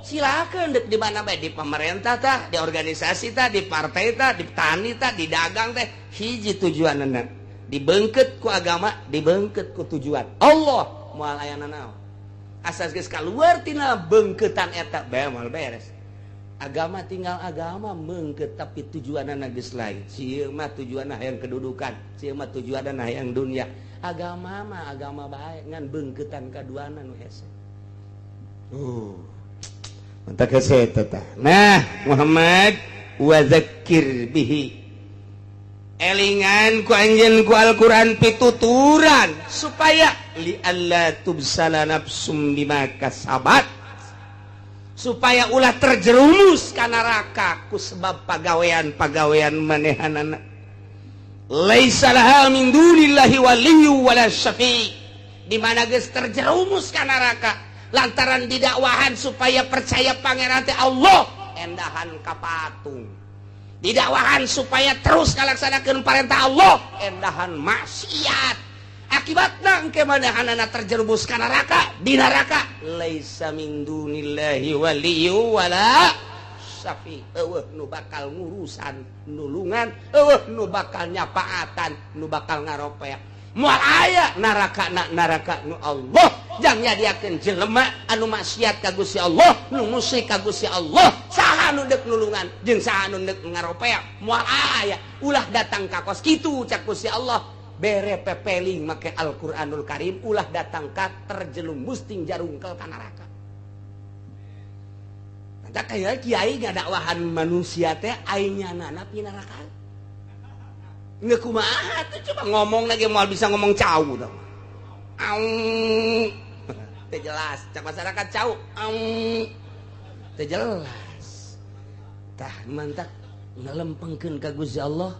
Silakeun deuk di mana bae, di pemerintah tah, di organisasi tah, di partai tah, di tani tah, di dagang teh, hiji tujuanana. Dibengket ku agama, dibengket ku tujuan. Allah moal aya nanaon. Asas geus kaluar tina bengketan eta bae moal beres. Agama tinggal agama mengket tapi tujuanana geus lain. Sieun mah tujuanna hayang kedudukan, sieun mah tujuanna hayang dunia. Agama mah agama bae ngan bengketan kaduana nu hese. Mantap hese eta tah. Nah, Muhammad wa zakkir bihi. Elingan ku anjeun ku Al-Qur'an pituturan supaya li alla tubsala nafsum bima kasabat, supaya ulah terjerumus ka neraka ku sebab pagawean-pagawean manehanana. Laisa laha min dunillahi waliyyu wala syafi'. Di mana geus terjerumus ka neraka lantaran didakwahan supaya percaya pangeran teh Allah, endahan ka patung. Didakwahan supaya terus ngalaksanakeun perintah Allah, endahan maksiat. Akibatna engke manehanana terjerumus ka neraka, di neraka laisa min dunillahi waliyyu wala syafi. Eueuh nu bakal ngurusan nulungan, eueuh nu bakal nyapaatan, nu bakal ngaropea. Moal aya neraka na neraka nu Allah jang nyadiakeun jelema anu maksiat ka Gusti Allah, nu musyrik ka Gusti Allah, saha nu deuk nulungan jeung saha nu deuk ngaropea, moal aya. Ulah datang ka kos kitu cak Gusti Allah, bere pepeling make Al-Qur'anul Karim, ulah datang ka terjerumus ting jarungkel ka neraka. Mantap kaya kiai ngadakwahan manusia teh aing nyanana pinaraka. Nggak, kumaha tuh coba ngomong lagi mau bisa ngomong cau tau. Au. Teu jelas, cak masyarakat cau. Au. Teu jelas. Tah, mantak ngelempengkeun ka Gusti Allah,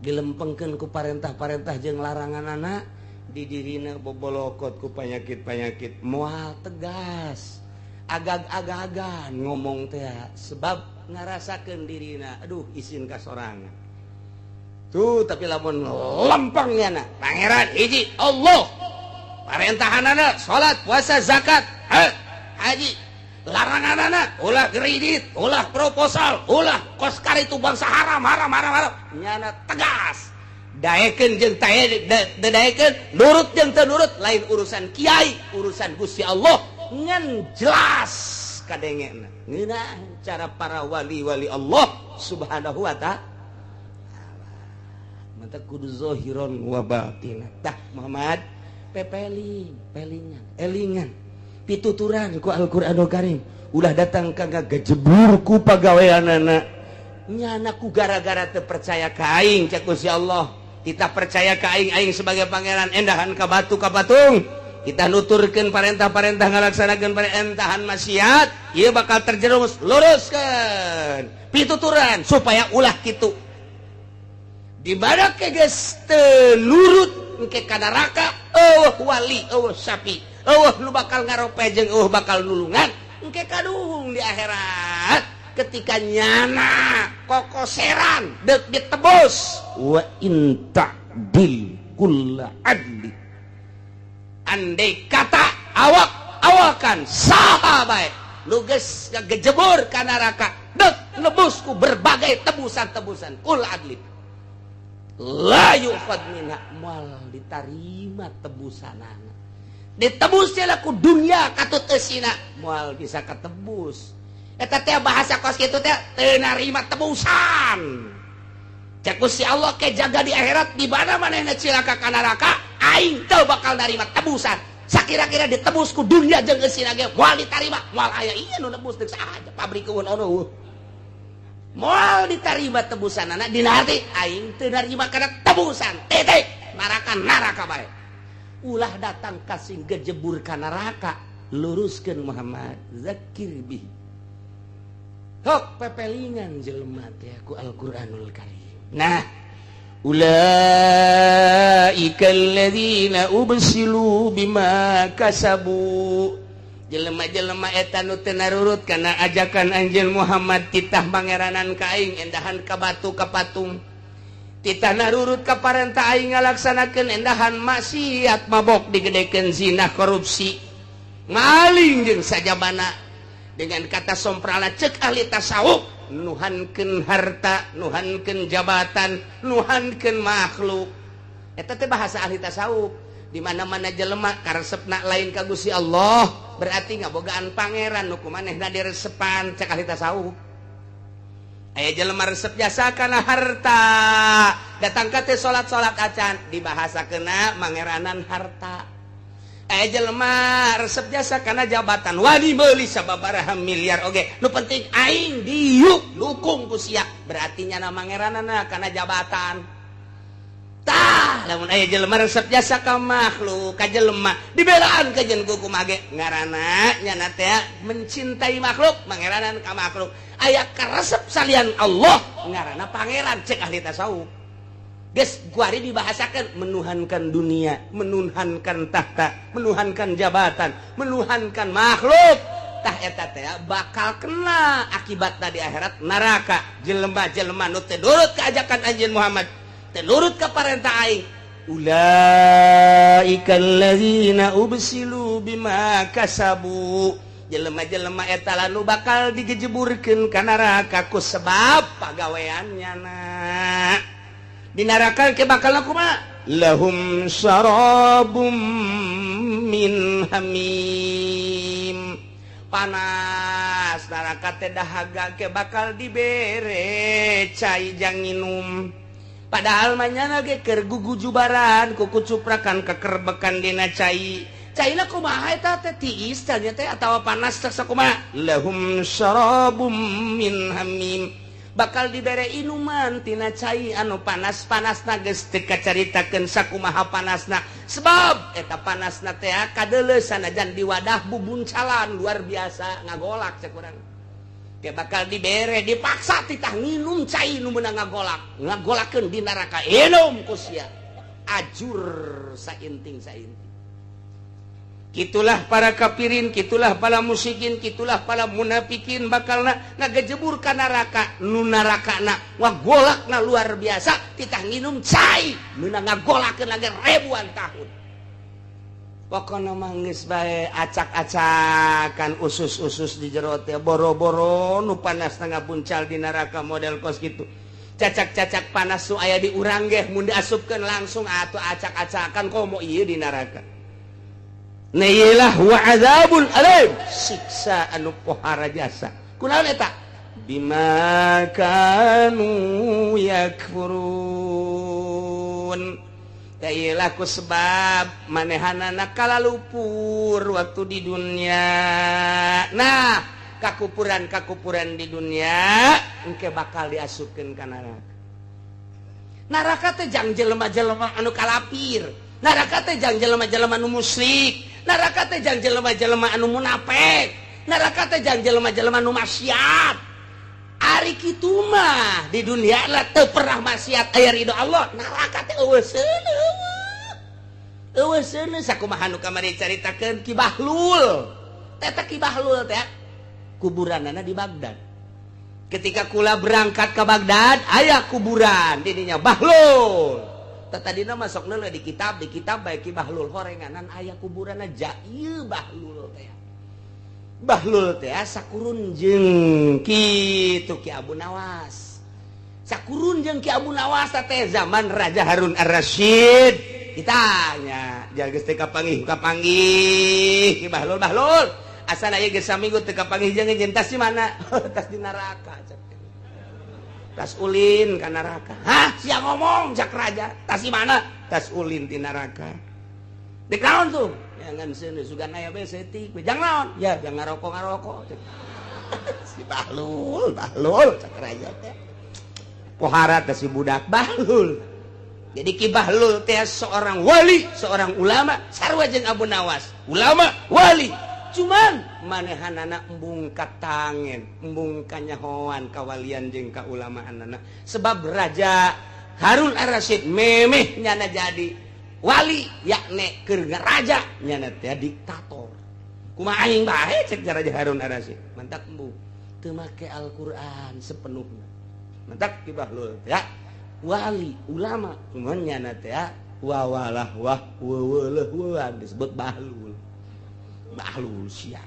dilempengkeun ku parentah-parentah jeung larangan anak di dirina bobolokot ku panyakit-panyakit, moal tegas, agag-agagan ngomong teh, sebab ngarasakeun dirina aduh, isin ka sorangan tuh. Tapi lamun lempengnya na Pangeran hiji Allah, parentahanana salat, puasa, zakat, haji, larangan ulah kredit, ulah proposal, ulah koskar, itu bangsa haram, haram, haram, haram. Nyana tegas, daekeun jeung daekeun, nurut jeung teu nurut lain urusan kiai, urusan Gusti Allah, ngan jelas kadengena ngeunah cara para wali-wali Allah Subhanahu wa Ta'ala. Mantap, kudu zahiron wa batin. Tah, Muhammad, pepeling pelingan, elingan pituturan ku Al-Qur'anul Karim, ulah datang ka ngagejebur ku pagaweanana nyana ku gara-gara teu percaya ka aing. Cek Gusti Allah, kita percaya ka aing, aing sebagai pangeran, endahan ka batu, ka patung. Kita nuturkeun parentah-parentah, ngalaksanakeun parentahan maksiat, ieu bakal terjerumus. Luruskeun pituturan supaya ulah kitu. Di mana ke geus teu nurut, engke ka neraka, eueuh wali, eueuh sapi, eueuh nu bakal ngarope jeung eueuh bakal nulungan. Engke kaduhung di akhirat ketika nyana kokoseran dek ditebus. Wa in ta'dil kulla adli, andai kata awak awakan saha bae nu geus ngagejebur ka neraka, dek nebus ku berbagai tebusan-tebusan, kul adli la yukhad minha, moal ditarima tebusanana. Ditebus ku dunia katut eusina moal bisa ketebus. Eta teh bahasa kos kitu teh teu narima tebusan. Cek Gusti Allah, ke jaga di akhirat di mana manehna cilaka ka neraka, aing teu bakal narima tebusan. Sakira-kira ditebus ku dunia jeung eusina ge moal ditarima, moal aya ieu nu nebus, deuk saha pabrik eueun ono. Moal ditarima tebusan anak dina hati aing teu narima kana tebusan, titik. Neraka, neraka bae, ulah datang kasih gejebur ka neraka. Luruskeun, Muhammad, zakir bihi. Hok pepelingan jelema teh ku Al-Qur'anul Karim. Nah, ulaika alladzina ubsilu bima kasabu, jelema-jelema eta nu teu narurut kana ajakan anjeun Muhammad, titah mangeranan ka aing, endahan ka batu, ka patung, titah narurut ka parentah aing, ngalaksanakeun endahan maksiat, mabok digedekeun, zina, korupsi, maling jeung sajabana. Dengan kata somprala, cek ahli tasawuf, nuhankeun harta, nuhankeun jabatan, nuhankeun makhluk. Eta teh bahasa ahli tasawuf. Di mana-mana jelema karesepna lain ka Gusti Allah, berarti ngabogaan pangeran nu kumanehna diresepan, cek ahli tasawuf. Aya jelema resep jasa kana harta, datang ka teh salat-salat acan, dibahasakeuna mangeranan harta. Aya jelema resep jasa kana jabatan, wani meuli sababaraha miliar oge, nu penting aing diuk dukung ku sia, berarti nyana mangeranana kana jabatan. Tah, lamun aya jelema resep jasa ka makhluk, ka jelema, dibelaan ka jeung kumaha ge, ngaranna nyana teh mencintai makhluk, mangeranan ka makhluk. Aya karesep salian Allah, ngaranna pangeran, cek ahli tasawuf. Geus kuari dibahasakan menuhankan dunia, menuhankan tahta, menuhankan jabatan, menuhankan makhluk. Tah, eta teh bakal kena akibat di akhirat neraka. Jelema-jelema nu teu nurut ka ajakan anjeun Muhammad, teu nurut ka parentah aing, ulaika allazina ubsilu bima kasabu, jelema-jelema eta nu bakal digejeburkeun ka neraka ku sebab pagaweannya. Na di neraka ke bakal kumaha? Lahum syarabum min hamim, panas neraka teh, dahaga, ke bakal dibere cai jang nginum. Padahal manyana ge keur gugujubaran, kuku cuprakan, kekerbekan dina cai. Caina kumaha eta teh? Tiis tanya teh atawa panas teh sakumaha? Lahum syarabum min hamim. Bakal dibere inuman tina cai anu panas-panasna, geus teu kacaritakeun sakumaha panasna, sebab eta panasna teh kadeuleu sanajan di wadah bubuncalan, luar biasa ngagolak cek urang. Dia bakal dibere, dipaksa titah nginum cai nu meunang ngagolak, ngagolakeun di neraka, inum ku sia ajur sainting sainting. Gitulah para kafirin, gitulah para musyrikin, gitulah para munafikin, bakalna ngagejebur ka neraka nu narakana ngagolakna luar biasa, titah nginum cai meunang ngagolakeun lagi ribuan tahun. Pokokna mah geus bae acak-acakan usus-usus di jero teh, boro-boro nu panas ngapuncal di neraka model kos kitu. Cacak-cacak panas nu aya di urang ge mun diasupkeun langsung atuh acak-acakan, komo ieu di neraka. Nah, wa azabun alim, siksa anu pohara jasa. Kunaon eta? Bima kanu yakfurun. Tah ku sebab manehanana kalalupur waktu di dunia. Nah, kakupuran kakupuran di dunia engke bakal diasupkeun ka neraka. Neraka teh jang jelema-jelema anu kalapir, neraka teh jang jelema-jelema anu musyrik, neraka teh jang jelema-jelema anu munafik, neraka teh jang jelema-jelema anu maksiat. Ari kitu mah di dunia lah teu pernah maksiat, aya ridho Allah, neraka teh eueuh seuneu, eueuh seuneu. Sakumaha nu kamari caritakeun Ki Bahlul teh, Ki Bahlul teh kuburanana di Baghdad. Ketika kula berangkat ke Baghdad, aya kuburan didinya Bahlul. Tadina masuk di kitab, di kitab baik Ki Bahlul horenganan aya kuburan aja. Ieu Bahlul teh, Bahlul teh sakurun jeung kitu Ki Abu Nawas, sakurun jeung Ki Abu Nawas teh zaman Raja Harun Ar-Rasyid. Ditanya geus teu kapanggih kapanggih Ki Bahlul. Bahlul, asal aya geus saminggu teu kapanggih jeung jeung, tas di mana? Tas di neraka, tas ulin ka neraka. Hah, sia ngomong, cak raja. Tas di mana? Tas ulin di neraka. Dek naon tuh? Jangan seuneu, sugan aya bae saeutik. Jang naon? Ya, jangan ngarokok ngarokok. Si Bahlul, Bahlul, cak raja teh. Pohara teh si budak Bahlul. Jadi Ki Bahlul teh seorang wali, seorang ulama, sarua jeung Abu Nawas. Ulama, wali. Cuman manehanana embung katangen, embung kanyahoan kawalian jeung kaulamaanana. Sebab Raja Harun Ar-Rasyid memeh nyana jadi wali, yakni keur raja nyana teh diktator. Kumaha aing bae, cek Raja Harun Ar-Rasyid. Mantak embung teu make Al-Qur'an sepenuhnya. Mantak Ki Bahlul ya wali, ulama, cuman nyana teh wawalah wah weweleh disebut Bahlul. Bahlul sia.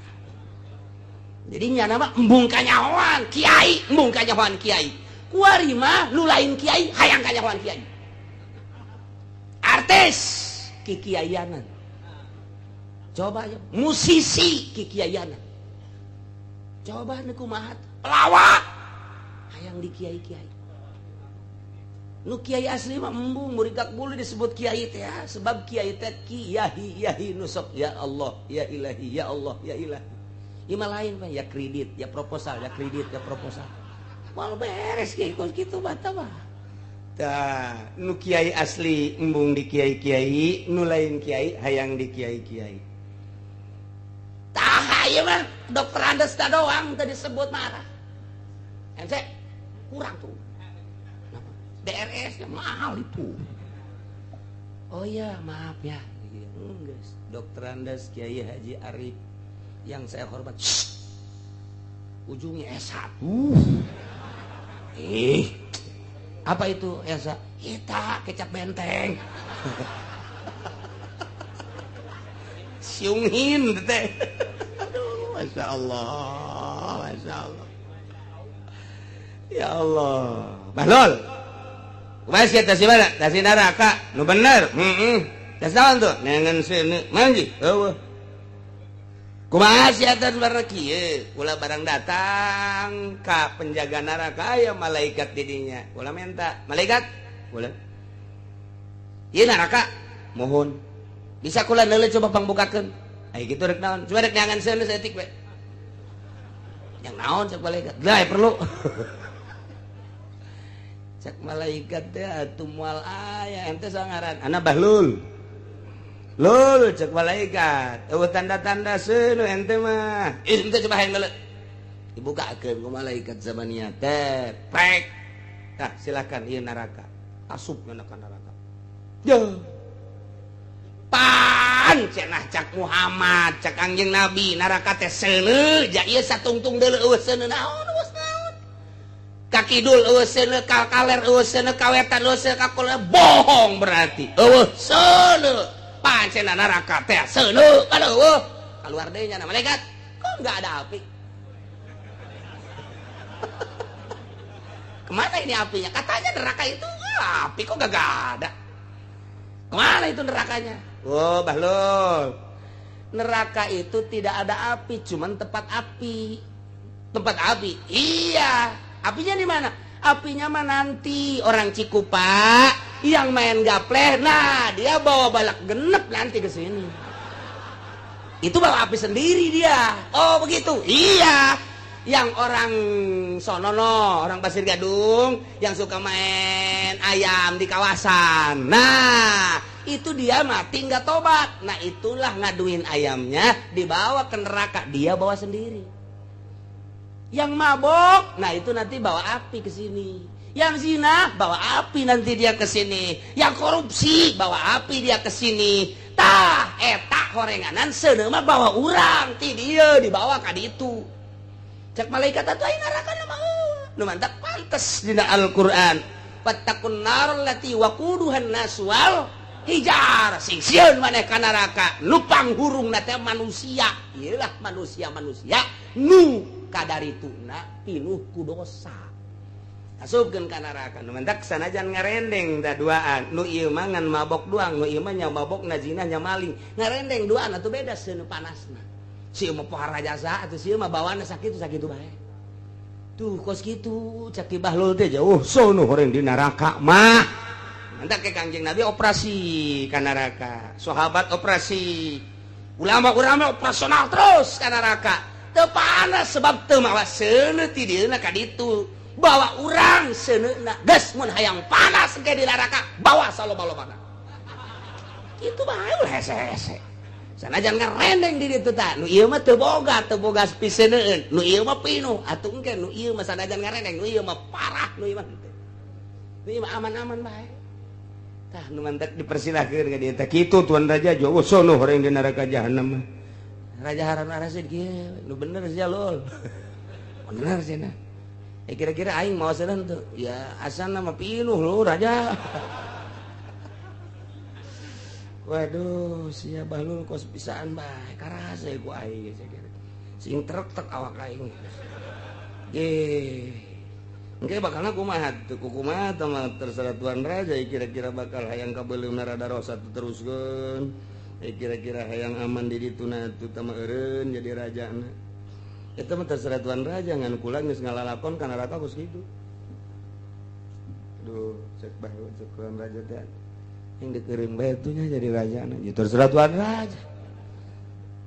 Jadi nyana mah embung kanyahoan kiai, embung kanyahoan kiai. Kuari mah nu lain kiai hayang kanyahoan kiai. Artis kikiaianan. Coba ya, musisi kikiaianan. Coba nu kumaha, pelawak hayang di kiai-kiai. Nu kiai asli mah embung murigak bulu disebut kiai teh, sebab kiai teh kiai yahi nusok ya Allah ya ilahi ya Allah ya ilahi. Ima lain Pak, ya kredit ya proposal, ya kredit ya proposal. Mal beres kiai kos kitu bata mah. Tah, nu kiai asli embung di kiai-kiai, nu lain kiai hayang di kiai-kiai. Tah ieu mah dokter Andes doang tadi disebut marah. MC kurang tuh. DRS mahal itu. Oh iya, maaf ya. Enggak. Dokter Andes Kiai Haji Arif yang saya hormat. Shh. Ujungnya S1. Eh. Apa itu S1? Kita kecap benteng. Siungin teh. Aduh, Masya Allah, Masya Allah. Ya Allah. Bahlul. Kumaha sia, tas mana? Tas neraka. Nu bener. Heeh. Tas naon tuh? Nengen seuneu. Manji. Eueuh. Kumaha sia tas barang kieu? Ulah barang datang ka penjaga neraka, aya malaikat di dinya. Ulah minta. Malaikat? Boleh. Ieu neraka. Mohon. Bisa kula neuleuh, coba pangbukakeun. Ai kitu rek naon? Coba rek neangan seuneu saeutik we. Yang naon, cek malaikat. Lah perlu. Cek malaikat teh atuh moal aya ente sangaran ana Bahlul. Lul cek malaikat, eueuh tanda-tanda seuneu ente mah. Ih ente coba hayang deuleu. Dibukakeun ku malaikat zamaniyah teh. Prek. Tah silakan ieu neraka. Asup kana ka neraka. Jeuh. Pan cenah cak Muhammad, cak Kangjeng Nabi, neraka teh seuneu, ja ieu satungtung deuleu eueuh seuneu naon eueuh naon. Ka kidul eueuh seuneu, ka kaler eueuh seuneu, ka wetan eueuh seuneu, ka kulon bohong berarti. Eueuh seuneu. Pan cenah neraka teh seuneu, kan eueuh. Keluar deui nya malaikat. Kok enggak ada api? Kemana ini apinya? Katanya neraka itu api kok gak ada. Kemana itu nerakanya? Oh, Bahlul. Neraka itu tidak ada api, cuman tempat api. Tempat api. Iya. Apinya di mana? Apinya mah nanti orang Cikupa yang main gapleh. Nah, dia bawa balak genep nanti ke sini. Itu bawa api sendiri dia. Oh, begitu. Iya. Yang orang sonono, orang Pasir Gadung yang suka main ayam di kawasan. Nah, itu dia mati nggak tobat. Nah, itulah ngaduin ayamnya dibawa ke neraka, dia bawa sendiri. Yang mabok, nah itu nanti bawa api ke sini. Yang zina bawa api nanti dia ke sini. Yang korupsi bawa api dia ke sini. Tah, eta horenganan seuneu mah bawa urang ti dieu dibawa ka ditu. Cek malaikat atuh aya neraka mah nu mantak pantes dina Al-Qur'an. Fattaqun nar allati waquduhan nas wal hijar. Sing sieun maneh ka neraka nu panghurungna teh manusia. Ieu lah manusia-manusia nu kadarituna pinuh ku dosa. Asupkeun ka neraka nu mantak sanajan ngarendeng da duaan. Nu ieu mah ngan mabok doang, nu ieu mah nya mabok na zina nya maling. Ngarendeng duaan atuh beda seuneu panasna. Si mah pohara jasa atuh si mah bawaanna sakitu sakitu bae. Tuh kos kitu cak Ki Bahlul teh jauh sono horeng di neraka mah. Mantak ke Kangjeng Nabi operasi ka neraka, sahabat operasi, ulama-ulama operasional terus ka neraka. Teu panas sebab teu mawa seuneu ti dieuna ka ditu. Bawa urang seuneuna geus mun hayang panas ke di neraka bawa saloba-lobana. Kitu bae ulah hese-hese. Sanajan ngarendeng di ditu tah, nu ieu mah teu boga piseuneueun, nu ieu mah pinuh, atuh engke nu ieu mah sanajan ngarendeng, nu ieu mah parah, nu ieu mah henteu. Nu ieu mah aman-aman bae. Tah nu mantak dipersilahkeun ka dieu teh kitu Tuan Raja jauh sono horeng di neraka jahanam mah. Raja Harun Ar-Rasyid kieu, nu bener sia lul. Bener cenah. Kira-kira aing mau seuneuh teu? Ya asana mah pinuh lu raja. Waduh, sia Bahlul kos pisaan bae, karasa ku aing geus kira. Sing trek-trek awak aing. Ge. Engke bakalna kumaha teu kumaha tah mah terserah Tuan Raja kira-kira bakal hayang kabeuleumna rada rosa teruskeun. Kira-kira hayang aman di dituna atuh tah mah eureun jadi rajana. Eta mah terserah Tuan Raja ngan kula geus ngalalakon ka neraka kos kitu. Duh, cek Bahlul cek Tuan Raja teh. Yang dikeureun bae tuh nya jadi raja na. Ya terserah Tuan Raja.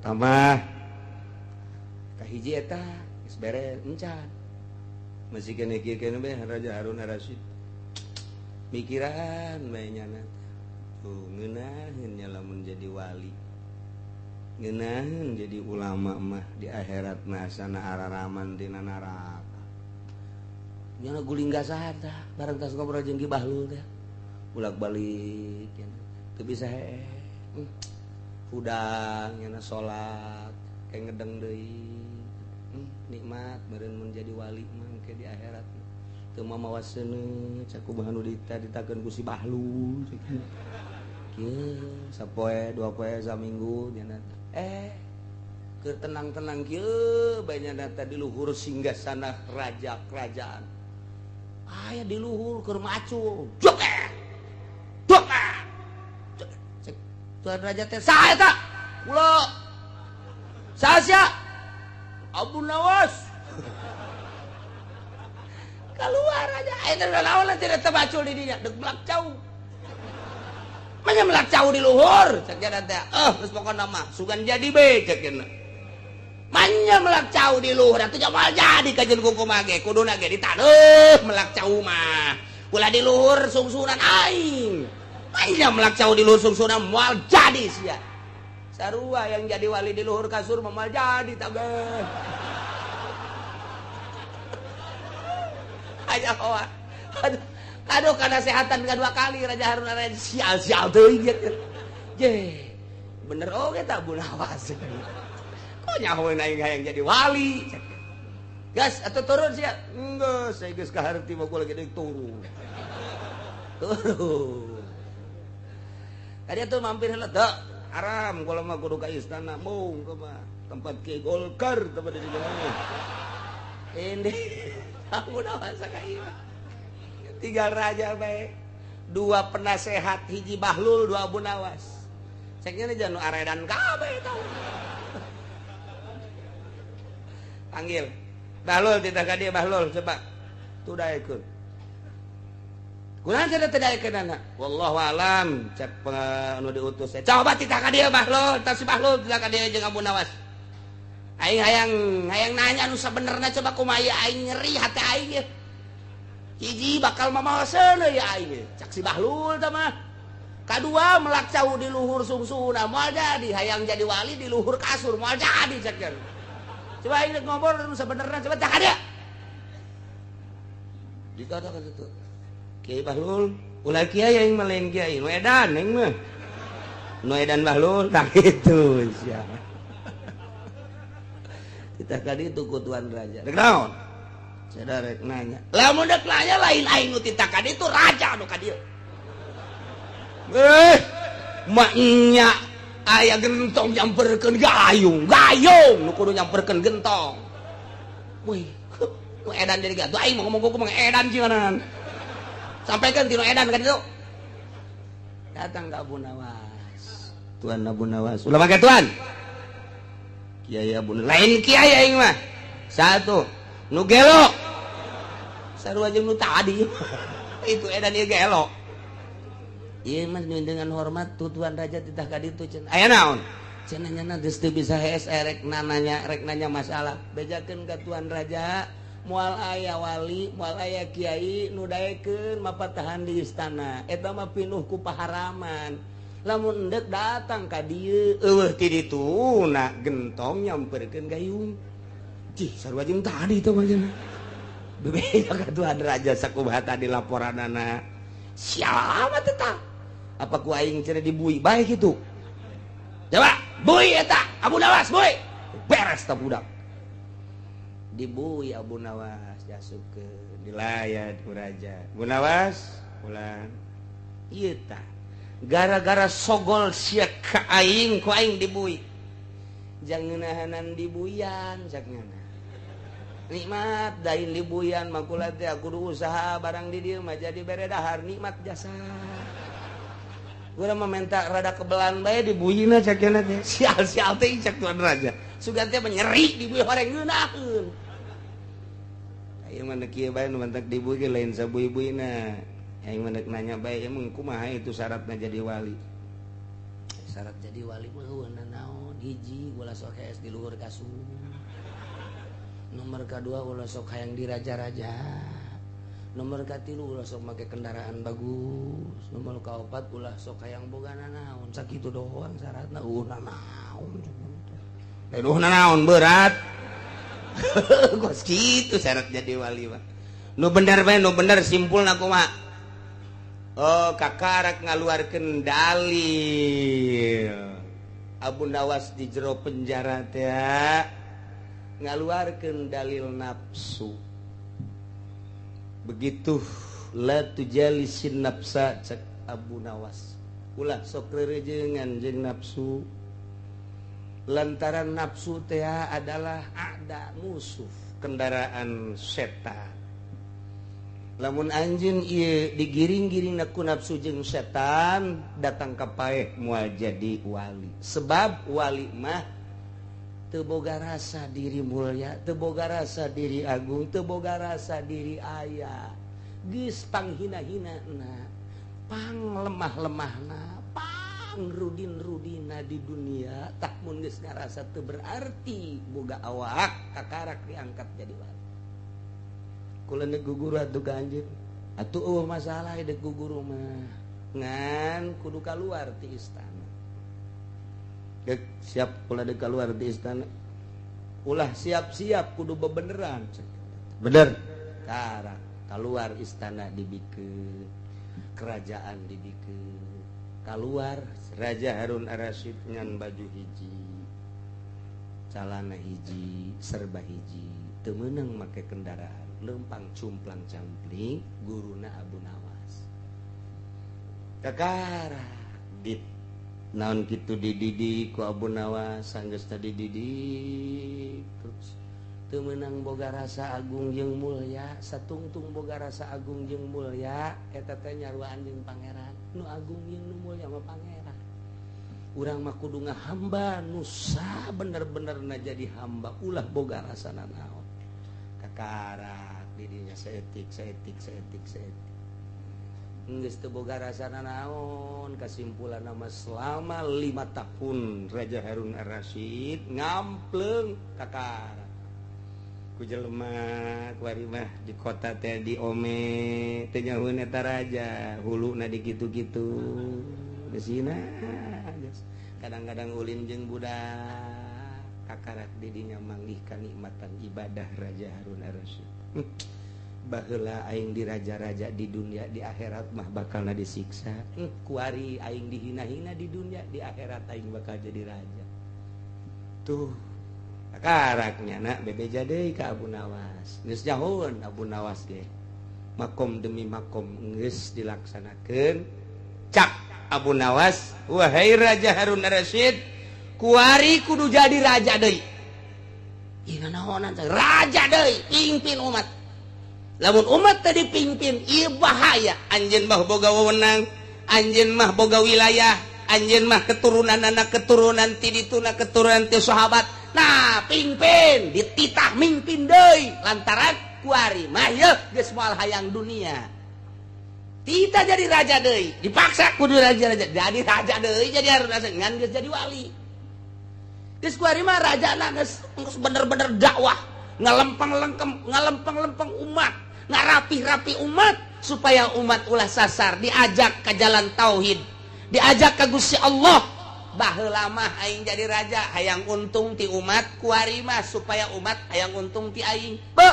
Tambah kahiji eta geus beres encan. Masih kene kieu kene bae Raja Harun Ar-Rasyid. Mikiran bae nyana. Tuh ngeunaheun nya lamun jadi wali. Ngeunaheun jadi ulama mah di akhirat mah sana araraman dina neraka. Nyana guling gasahan tah bareng tas ngobrol jeung Ki Bahlul teh. Bolak-balik ya teu bisa hee. Hudang nyana salat kayak ngedeng deui. Nikmat meureun mun jadi wali mah engke di akhirat. Teu mamawa seuneu cak kumaha nu ditakeun ku si Bahlul. Kieu sapoe dua poe saminggu nyana keur tenang-tenang kieu bae nyana teh di luhur singgasana raja kerajaan. Aya di luhur keur macul. Joket. Tuan Raja teh saha eta? Kula. Saha sia? Abu Nawas. Keluar aja. Eta naon tidak tebacul di dinya, deuk melak cau. Manya melak cau di luhur, cek nya teh. Geus pokona mah sugan jadi be cek nya. Manya melak cau di luhur atuh moal jadi kajeun kumaha ge kuduna ge ditaneuh melak cau mah. Ulah di luhur sungsunan aing. Aing melak cau di luhur sungsunan moal jadi sia. Sarua yang jadi wali di luhur kasur moal jadi tabeh. Aja hoa. Aduh, aduh karena sehatan dua kali Raja Harun Raja sial-sial teuing gitu. Je, bener oge tak Abu Nawas. Kok nyahoeun aing hayang jadi wali. Gas atau turun sia? Enggak, saya geus kaharti mah gua lagi deuk turun. Turun. Tadi tuh mampir heula teu haram kula mah kudu ka istana mung mah tempat Ki Golkar tempat di dieu. Ini Abu Nawas ka ieu. Tiga raja bae. Dua penasehat hiji Bahlul, dua Abu Nawas. Ceknya nih jangan aredan kabeh tau. Panggil Bahlul tidak ka dia Bahlul coba. Tuh daekeun. Kunaon cenah teu daekeun anak? Wallahu alam cek anu diutus. Coba titah ka dia Bahlul, tah si Bahlul titah ka dia jeung Abu Nawas. Aing hayang nanya anu sabenerna coba kumaha aing nyeri hati aing ye. Hiji bakal mamaoseun ya aing. Cak si Bahlul tah mah. Kadua melak cau di luhur sungsuna moal jadi hayang jadi wali di luhur kasur moal jadi cek. Coba aing ngobrol anu sabenerna coba cak ka dia. Dikatakan itu. Kiai Bahlul, ulah kiai aing mah lain kiai, nu edan aing mah. Nu edan Bahlul tah kitu sia. Kita kali itu ku tuan raja. Rek naon? Saya rek nanya. Lamun dek nanya lain aing nu tita ka ditu raja nu ka dieu. Maknya aya gentong nyamperkeun gayung, gayung nu kudu nyamperkeun gentong. Wih, nu edan jadi gatuh aing mau ngomong ku mah edan cinanan. Sampaikan tinu edan ka ditu. Datang ka Abu Nawas. Tuan Abu Nawas. Ulah make tuan. Kiai Abu lain kiai aing mah. Satu, nu gelo. Sarua jeung nu tadi. Itu edan ieu gelo. Ieu mah dengan hormat tu tuan raja titah ka ditu cenah. Aya naon? Cenah nya geus teu bisa hees rek nanya masalah. Bejakeun ka tuan raja, moal aya wali, moal aya kiai nu daekeun mapatahan di istana. Eta mah pinuh ku paharaman. Lamun endek datang ka dieu eueuh ti dituna gentong nyamperkeun gayung. Cih, sarua jeung tadi teh mah cenah. Bebeja ka tuan raja sakumaha tadi laporanana. Siapa teh tah? Apa ku aing cenah dibui bae kitu? Coba, bui eta Abu Nawas bui. Beres tah budak. Dibui Abu Nawas diasupkeun dilayat ku raja. Abu Nawas pulang. Ieu tah gara-gara sogol sia ka aing ku aing dibui. Jangan ngeunahanan dibuyan cak ngana. Nikmat dain dibuyan makula teh kudu usaha barang di dieu mah jadi bere dahar nikmat jasa. Gua mah minta rada kebelan bae dibuyina cak ngana teh. Sial-sial teh cak tuan raja. Sugan teh nyeri dibui horeng ngeunaheun. Ayeuna mah kieu bae nu mantak dibui ge lain sabui-buina. Aing mah nanya bae emang kumaha itu syaratna jadi wali. Syarat jadi wali mah eueuh naon? Hiji ulah sok hees di luhur kasur. Nomor kedua ulah sok hayang di raja-raja. Nomor katilu ulah sok make kendaraan bagus. Nomor kaopat ulah sok hayang boga nanaon. Sakitu doang syaratna eueuh nanaon. Lain eueuh nanaon berat. Kos kitu syarat jadi wali mah. Nu bener bae nu bener simpulna kumaha? Oh, kakarak ngaluarkeun dalil. Abu Nawas di jero penjara teh ngaluarkeun dalil nafsu. Begitu la tujalisin nafsa cek Abu Nawas. Ulah sok rerejengan jeung nafsu. Lantaran nafsu teh adalah ada musuh kendaraan setan. Lamun anjeun ieu digiring-giring ku nafsu jeung setan datang ka paeh moal jadi wali. Sebab wali mah teu boga rasa diri mulia, teu boga rasa diri agung, teu boga rasa diri aya. Geus panghina-hinana, pang lemah-lemahna, pang rudin-rudina di dunia, tah mun geus ngarasa teu berarti boga awak kakarak diangkat jadi wali. Kula gugur atuh ka anjeun. Atuh eueuh masalah deuk ku guru mah ngan kudu kaluar ti istana. Dek siap ulah dek keluar di istana. Ulah siap-siap kudu bebeneran. Bener. Karak keluar istana dibikeun, kerajaan dibikeun. Keluar Raja Harun Ar-Rasyid ngan baju hiji, calana hiji, serba hiji, teu meunang make kendaraan, lempang cumplang campling guruna Abu Nawas. Kakara dit naon kitu dididik ku Abu Nawas sanggeus tadi didik terus teu meunang boga rasa agung jeung mulya, satungtung boga rasa agung jeung mulya eta teh nyaruaan jeung pangeran. Nu agung jeung nu mulya mah pangeran. Urang mah kudu ngahamba nu sabener-benerna jadi hamba, ulah boga rasa nanaon. Kakarak didinya saeutik saeutik saeutik saeutik. Geus teu boga rasa nanaon, kasimpulan nama selama 5 tahun Raja Harun Ar-Rasyid ngampleung kakara ku jelema kuari mah di kota teh di ome teh nyahueun eta raja huluna di kitu-kitu geusina. Kadang-kadang ulin jeung budak kakarak didinya manggih kanikmatan ibadah Raja Harun Ar-Rasyid. Baheula aing di raja-raja di dunia, di akhirat mah bakalna disiksa. Kuari aing dihina-hina di dunia, di akhirat aing bakal jadi raja. Tuh karaknya nak bebeja deui ka Abu Nawas. Geus jauheun Abu Nawas ge. Makom demi makom geus dilaksanakeun. Cak Abu Nawas, wahai Raja Harun Ar-Rasyid, kuari kudu jadi raja deui. Ih nanaonan raja deui, pimpin umat. Lamun umat tadi pimpin, ieu bahaya. Anjeun mah boga wewenang, anjeun mah boga wilayah, anjeun mah keturunan anak keturunan ti dituna keturunan ti sahabat. Nah, pimpin, dititah mimpin deui lantaran kuari mah yeuh geus moal hayang dunia. Tita jadi raja deui, dipaksa kudu raja-raja. Jadi raja deui jadi harus ngan geus jadi wali. Geus kuari mah rajana geus bener-bener dakwah, ngalempeng-lengkem, ngalempeng-lempeng umat, ngarapih-rapi umat supaya umat ulah sasar, diajak ke jalan tauhid, diajak ke Gusti Allah. Baheula mah aing jadi raja hayang untung ti umat, kuari mah supaya umat hayang untung ti aing. Be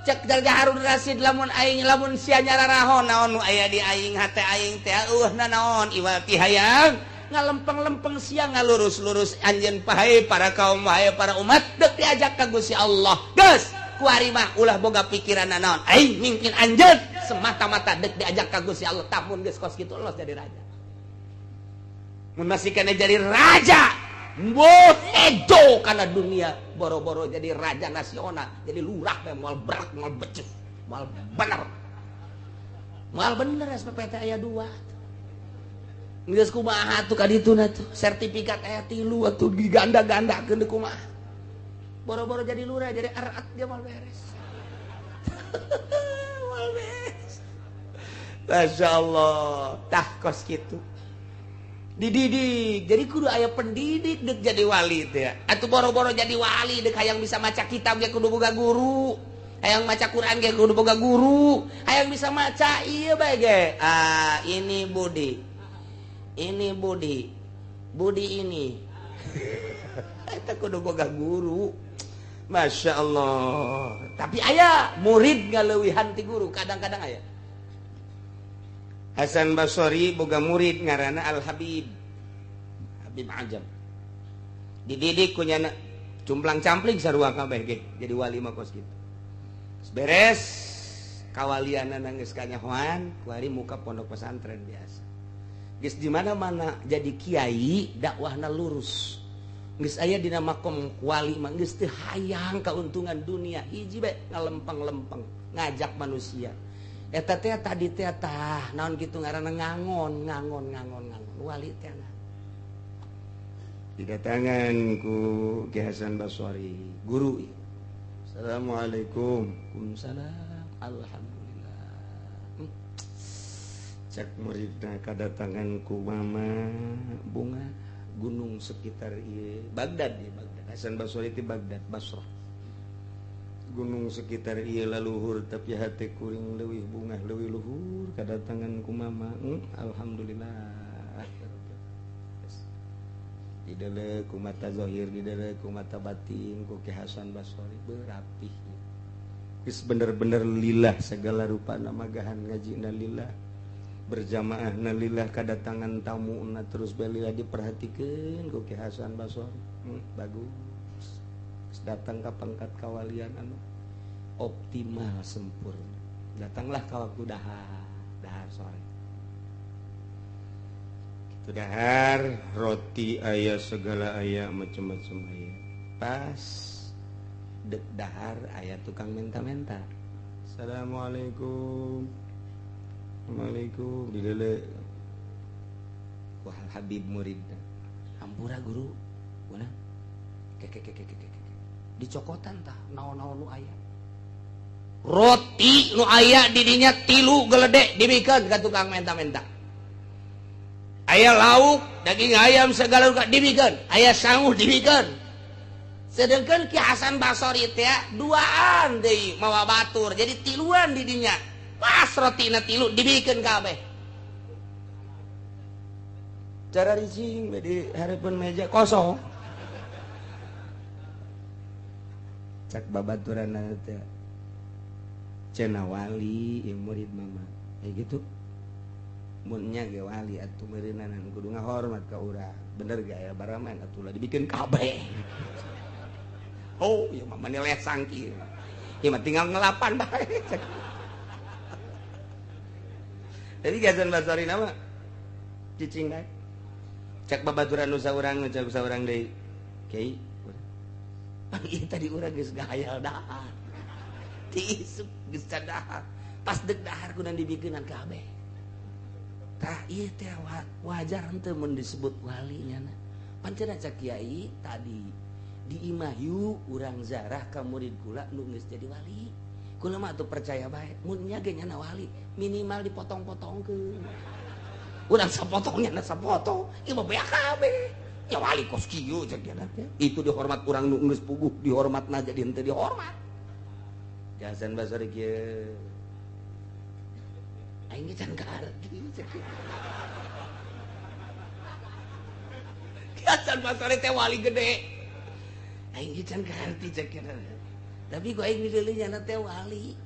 cek Raja Harun Rasyid lamun aing lamun sia nyararahon naon nu aya di aing hate aing teh eueuh nanaon iwal ti hayang ngalempeng-lempeng sia ngalurus-lurus anjeun pahe para kaum wae para umat deuk diajak ka Gusti Allah. Geus kuari mah ulah boga pikiran naon aing mimpin anjeun semata-mata deuk diajak ka Gusti Allah. Tamun geus kos kitu los jadi raja. Mun masih kana jadi raja mboh edo kana dunia, boro-boro jadi raja nasional, jadi lurah bae moal berak moal becus moal bener moal bener. SPPT aya 2 geus kumaha atuh ka dituna tuh sertifikat aya 3 atuh diganda-gandakeun deui kumaha, boro-boro jadi lurah jadi arat dia moal beres. Moal beres. Masya Allah, tah kos kitu dididik. Jadi kudu aya pendidik dek jadi wali teh. Atuh boro-boro jadi wali dek hayang bisa maca kitab ge kudu boga guru, hayang maca Quran ge kudu boga guru, hayang bisa maca ieu bae ge. Ah, ini Budi, ini Budi, Budi ini eta kudu boga guru. Masya Allah. Tapi aya murid ngaleuwihan ti guru kadang-kadang aya. Hasan Basori boga murid ngaranna Al Habib, Habib Ajam, dididik ku nyana cumplang campling sarua kabeh ge jadi wali mah kos kitu. Beres kawalianna geus kanyahoan kuari muka pondok pesantren biasa geus di mana-mana jadi kiai dakwahna lurus. Geus aya dina makom wali mah geus teu hayang kauntungan dunia, hiji bae ngalempeng-lempeng ngajak manusia. Eta teh tadi teh tah naon kitu ngaranna ngangon ngangon ngangon ngangon wali teh. Didatangan ku Ki Hasan Basori guru. Assalamualaikum. Waalaikumsalam. Alhamdulillah. Cek muridna kadatangan ku mama bunga gunung sekitar ieu Baghdad ya, Baghdad. Hasan Basori ti Baghdad, Basrah. Gunung sekitar ieu laluhur tapi hate kuring leuwih bungah leuwih luhur kadatangan ku mama. Alhamdulillah. Didele ku mata zahir, didele ku mata batin, ku Ki Hasan Basori berapih. Geus bener-bener lillah segala rupa namagahan ngajina lillah. Berjamaah na lillah kadatangan tamu na terus belilah diperhatikeun ku Ki Hasan Basori. Bagus. Datang ka pangkat kawalian anu optimal sempurna. Datanglah ka waktu dahar, dahar sore. Kitu dahar, roti aya segala aya macam-macam aya. Pas dek dahar aya tukang menta-menta. Assalamualaikum. Assalamualaikum dilele ku Habib muridna. Hampura guru. Guna. Keke keke keke. Dicokotan tah naon-naon nu aya. Roti nu aya di dinya 3 geledek dibikeun ka tukang menta-menta. Aya lauk, daging ayam segala rupa dibikeun, aya sangu dibikeun. Sedangkan Ki Hasan Basori teh duaan deui mawa batur, jadi tiluan di dinya. Pas rotina 3 dibikeun kabeh. Cara ricing di hareupeun meja kosong. Cak babaturan teh cenah wali ieu murid mama kayak gitu mun nya ge wali atuh meureunanan kudu ngahormat ka urang bener ge aya baraman atuh lah dibikeun kabeh. Oh ieu mah mani lesang kieu ieu mah tinggal ngelapan bae. Jadi Hasan Basori nama cicing bae. Cak babaturan nu saurang nu cak saurang deui kiai pan ieu tadi urang geus gahayal dahar. Ti isuk geus dahar. Pas deuk dahar kudu dibikeunan kabeh. Tah ieu teh wajar henteu mun disebut wali nya. Pan cenah cak kiai tadi di imah yu urang zarah ka murid kula nu geus jadi wali. Kula mah atuh percaya bae mun nya ge nyana wali minimal dipotong-potongkeun. Urang sapotong nyana sapotong ieu mah beak kabeh. Ya wali kos kieu cek dia teh. Itu dihormat urang nu geus puguh dihormatna jadi henteu dihormat. Hasan Basri kieu. Aing ge can kaharti cek. Hasan Basri teh wali gede. Aing ge can kaharti cek kieu. Tapi ku aing dideuleu nyana teh wali.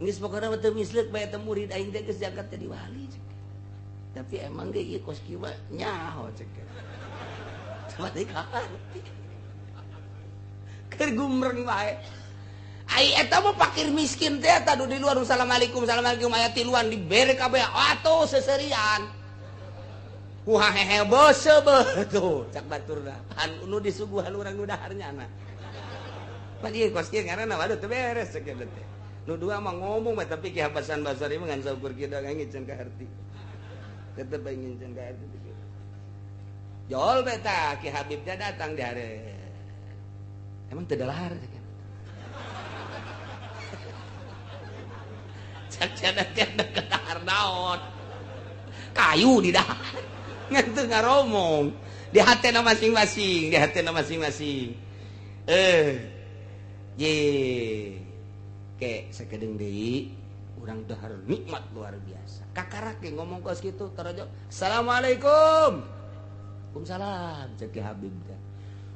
Geus pokona mah teu misleuk bae teh murid aing teh geus diangkat jadi wali cek. Tapi emang ge ieu kos kieu mah nyaho cek. Keur gumreng bae. Ai eta mah fakir miskin teh eta di luar assalamualaikum assalamualaikum aya tiluan dibere kabeh atuh seserian. Wah hehe bose beuh tuh cak baturna. Anu disuguhan urang nu dahar nyana. Pan ieu kos kieu ngaranna waduh teu beres cek eta teh. Nu dua mah ngomong mah tapi Ki Hasan Basori mah ngan saukur kieu aing can kaharti. Tetep aing can kaharti. Jol beta Ki Habibnya datang di hari. Emang teu dahar cek. Cak cenah teh dahar naon. Kayu di dahar. Ngan teu ngaromong. Di hatena masing-masing, di hatena masing-masing. Ye. Ke sakedeung deui urang dahar nikmat luar biasa. Kakarak ge ngomong kos kitu tarajo. Assalamualaikum. Waalaikumsalam cek Ki Habib teh.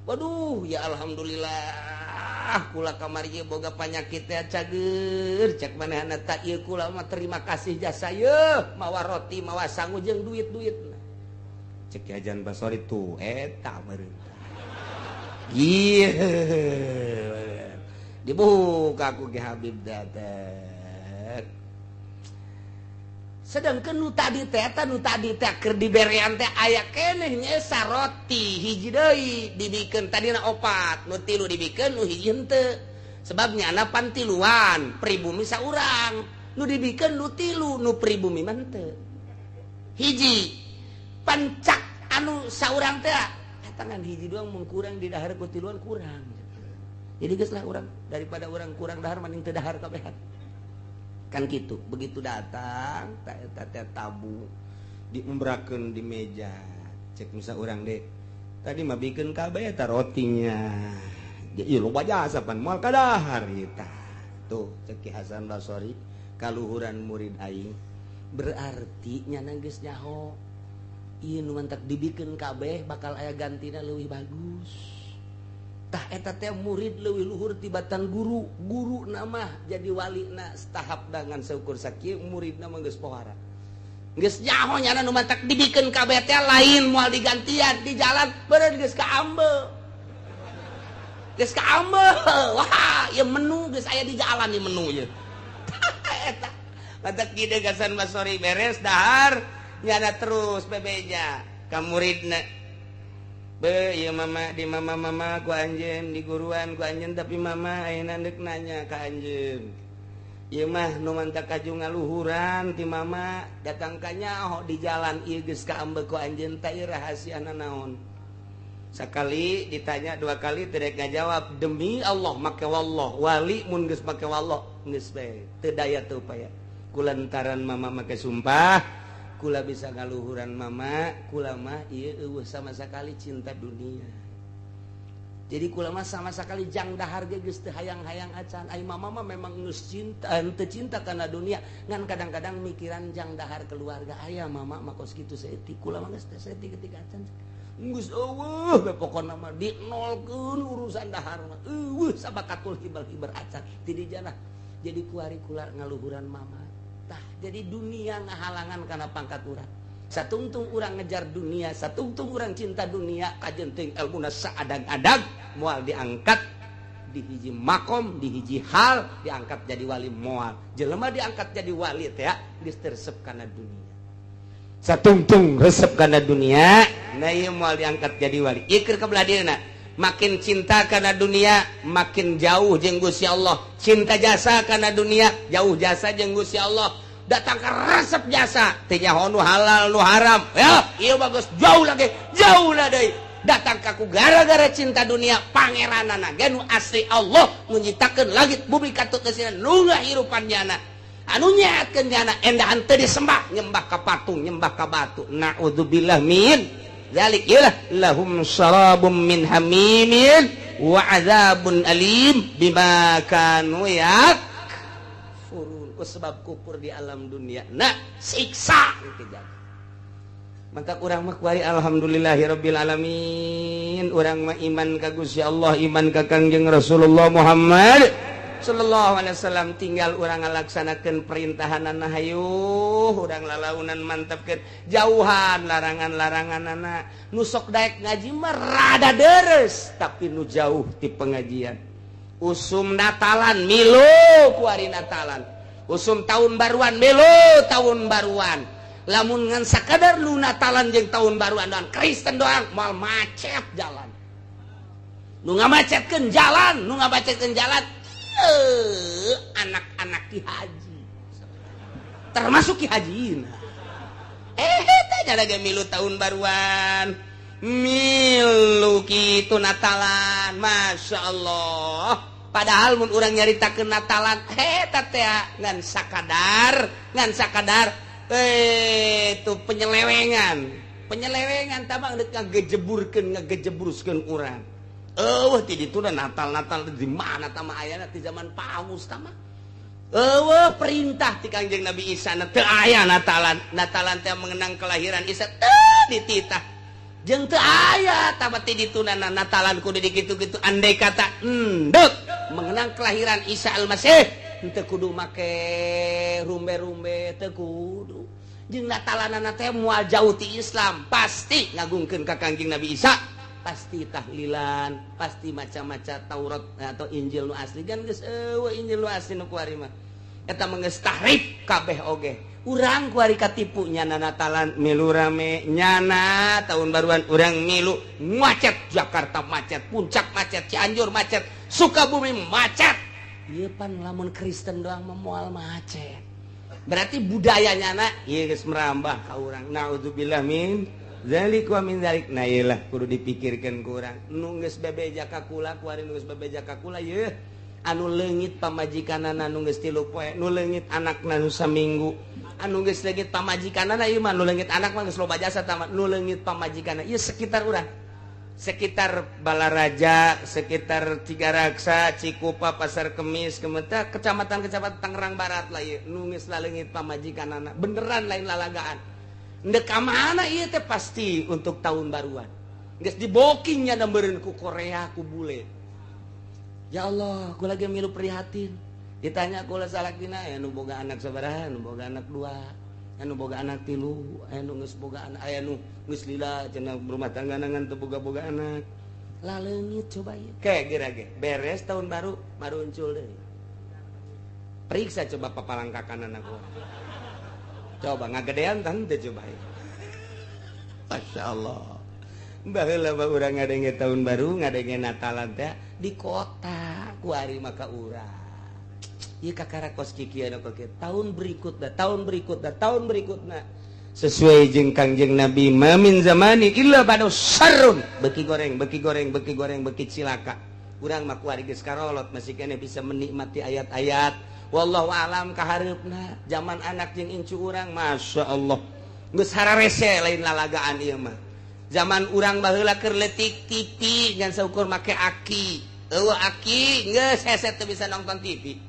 Waduh ya alhamdulillah kula kamari ieu boga panyakit teh cager cek manehna ta ieu kula mah terima kasih jasa yeuh mawa roti mawa sangu jeung duit-duitna. Cek Ki Hasan Basori tuh eta meureun. Ieu dibuka ku Ki Habib teh. Sedangkan nu tadi teh eta nu tadi teh keur diberean teh aya keneh nyesa roti hiji deui dibikeun tadina 4 nu 3 dibikeun nu hiji henteu. Sebab nyana pan tiluan pribumi saurang nu dibikeun nu 3 nu pribumi mah henteu. Hiji pancak anu saurang teh eta ngan hiji doang mun kurang di dahar ku tiluan kurang. Jadi geus lah urang daripada urang kurang dahar mending teu dahar kabehan. Kan gitu begitu datang tak eta tabu diumbrakeun di meja cek musa urang deh tadi mah bikeun kabeh eta rotinya Ieu loba jasa pan moal kadahar ieu tah. Tuh cek Ki Hasan Basori kaluhuran murid aing. Berarti nyana geus nyaho ieu nu mantak dibikeun kabeh bakal aya gantina leuwih bagus. Tah eta teh murid leuwih luhur tibatan guru. Guru nama jadi walina tahap dengan seukur sakieu muridna mah geus pohara. Geus nyaho nyana nu mantak dibikeun kabeh teh lain moal digantian di jalan beureun geus kaambe. Geus kaambe. Wah, ieu menu geus aya di jalan ieu menu ieu. Eta mantak kieu Hasan Basori beres dahar nyana terus bebeja ka muridna. Be ieu mama di mama-mama ku anjeun di guruan ku anjeun tapi mama ayeuna deuk nanya ka anjeun. Ieu mah nu mantak kaju ngaluhuran ti mama datang ka nyaho di jalan ieu geus kaambe ku anjeun teh rahasiana naon. Sakali ditanya dua kali teu rek ngajawab demi Allah make wallah wali mun geus make wallah geus bae teu daya teu upaya. Kulantaran mama make sumpah kula bisa ngaluhuran mama kula mah ieu eueuh sama sekali cinta dunia. Jadi kula mah sama sekali jang dahar ge geus teu hayang-hayang acan. Ai mama mah memang geus cinta henteu cinta kana dunia ngan kadang-kadang mikiran jang dahar keluarga aya mama mah kos kitu saeutik kula mah geus teu saeutik ketika acan. Geus eueuh we pokona mah dinolkeun urusan dahar mah eueuh sabakatul hibal-hibar acan ti dijana. Jadi kuari kula ngaluhuran mama. Tah jadi dunia ngahalangan kana pangkat urang. Satungtung urang ngejar dunia, satungtung urang cinta dunia, kajen teuing elmuna saadag-adag moal diangkat di hiji makom, di hiji hal diangkat jadi wali moal. Jelema diangkat jadi wali teh geus resep kana dunia. Satungtung resep kana dunia, nah ieu moal diangkat jadi wali. Ieu keur kabelah dieuna. Makin cinta kana dunia, makin jauh jeung Gusti Allah. Cinta jasa kana dunia, jauh jasa jeung Gusti Allah. Datang ke resep jasa teu nyaho nu halal nu haram ya ieu bagus jauh lagi jauh lah deui datang ka ku gara-gara cinta dunia pangeranana ge nu asli Allah nu nyiptakeun langit bumi katut geusina nu ngahirupan nyana anu nyehatkeun nyana endahan teu disembah nyembah ka patung nyembah ka batu naudzubillah min dzalik ieu lahum syarabum min hamimin wa adzabun alim bima kanu yak sebab kufur di alam dunia nah siksa mantap urang mah kuari alhamdulillahirabbil alamin urang mah iman ka Gusti Allah iman ka Kangjeng Rasulullah Muhammad sallallahu alaihi wasallam tinggal urang ngalaksanakeun perintahanana hayuh urang lalaunan mantepkeun jauhan larangan-laranganana nu sok daek ngaji mah rada deres tapi nu jauh ti pengajian usum Natalan milu kuari Natalan usum tahun baruan melu tahun baruan lamun ngan sakadar lu Natalan jeung tahun baruan doang Kristen doang moal macet jalan nu ngamacetkeun jalan nu ngamacetkeun jalan anak-anak ki haji termasuk ki hajina teh nya ge milu tahun baruan milu kitu Natalan Masya Allah. Padahal mun urang nyaritakeun Natalan eta teh ngan sakadar itu penyelewengan penyelewengan tabang deuk ngagejeburkeun ngagejebruskeun urang eueuh ti ditu Natal-Natal di mana tah ayana ti zaman paus tah mah eueuh perintah ti Kangjeng Nabi Isa na teu aya Natalan Natalan teh mengenang kelahiran Isa teu dititah jeung teu aya tah ti ditunana Natalan kudu dikitu-kitu andai kata endek mengenang kelahiran Isa Al-Masih henteu kudu make rumbe-rumbe teu kudu jeung Natalanana teh moal jauh ti Islam pasti ngagungkeun ka Kangjeng Nabi Isa pasti tahlilan pasti macam-macam Taurat atau Injil nu asli kan geus eueuh Injil nu asli nu kuari mah eta mah geus tahrif kabeh oge urang kuari katipu nyana Natalan milu rame nyana tahun baruan urang milu macet Jakarta macet Puncak macet Cianjur macet Sukabumi macet ieu pan lamun Kristen doang mah moal macet berarti budayanya na ieu geus merambah ka urang naudzubillah min dzalik wa min dzalik nah ieu lah kudu dipikirkeun ku urang nu geus bebeja ka kula kuari nu geus bebeja ka kula yeuh anu leungit pamajikanana nu geus 3 poe nu leungit anakna nu saminggu anu geus leungit pamajikanana ieu mah nu leungit anak mah geus loba jasa tah nu leungit pamajikanana ieu sekitar urang Sekitar Balaraja, sekitar Tigaraksa, Cikupa, Pasar Kemis, Kemeta, kecamatan-kecamatan Tangerang Barat lah ieu nu geus laleungit pamajikanana. Beneran lain lalagaan. Ndek ka mana ieu teh? Pasti untuk tahun baruan. Geus dibokingnya meureun ku Korea, ku bule. Ya Allah, aku lagi milu prihatin. Ditanya ku salakina, aya nu boga anak sabaraha, nu boga anak dua, anu boga anak tilu, aya nu geus boga anak, aya nu geus lila cenah berumah tangga ngan teu boga-boga anak. Laleungit coba ieu. Kayak geura ge beres tahun baru maruncul deui. Periksa coba papalangkakan anak urang. Coba ngagedean tante coba ieu. Masya Allah. Baheula mah urang ngadenge tahun baru, ngadenge Natalan teh di kota, kuari maka urang. Ieu kakara kos kikieu anu kieu. Tahun berikutna, tahun berikutna, tahun berikutna. Sesuai jeung Kangjeng Nabi, ma min zamani illa ba'da syarrun. Beki goreng, beki goreng, beki goreng, beki cilaka. Urang mah kuari geus karolot masih keneh bisa menikmati ayat-ayat. Wallahu alam kahareupna zaman anak jeung incu urang, Masya Allah. Geus hararese, lain lalagaan ieu mah. Zaman urang baheula keur leutik, TV ngan saukur make aki. Eueuh aki geus hese, teu bisa nonton TV.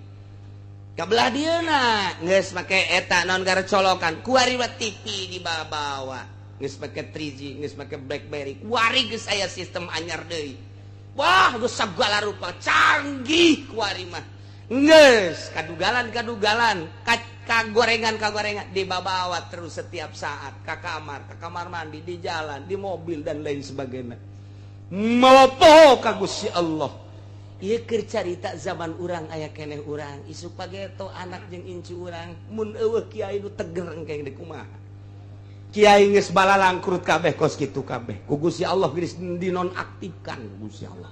Kabelah dieuna geus make eta naon gara colokan. Kuari mah TV dibawa-bawa. Geus make 3G, geus make BlackBerry. Kuari geus aya sistem anyar deui. Wah, geus sagala rupa canggih kuari mah. Geus kadugalan-kadugalan, kagorengan-kagorengan dibawa terus setiap saat ke kamar mandi, di jalan, di mobil, dan lain sebagainya. Malopo ka Gusti Allah. Ieu keur carita zaman urang aya keneh urang. Isuk pageto anak jeung incu urang mun eueuh kiai nu teger engke deui kumaha? Kiai geus balalangkrut kabeh kos kitu kabeh. Ku Gusti Allah geus dinonaktifkan Gusti Allah.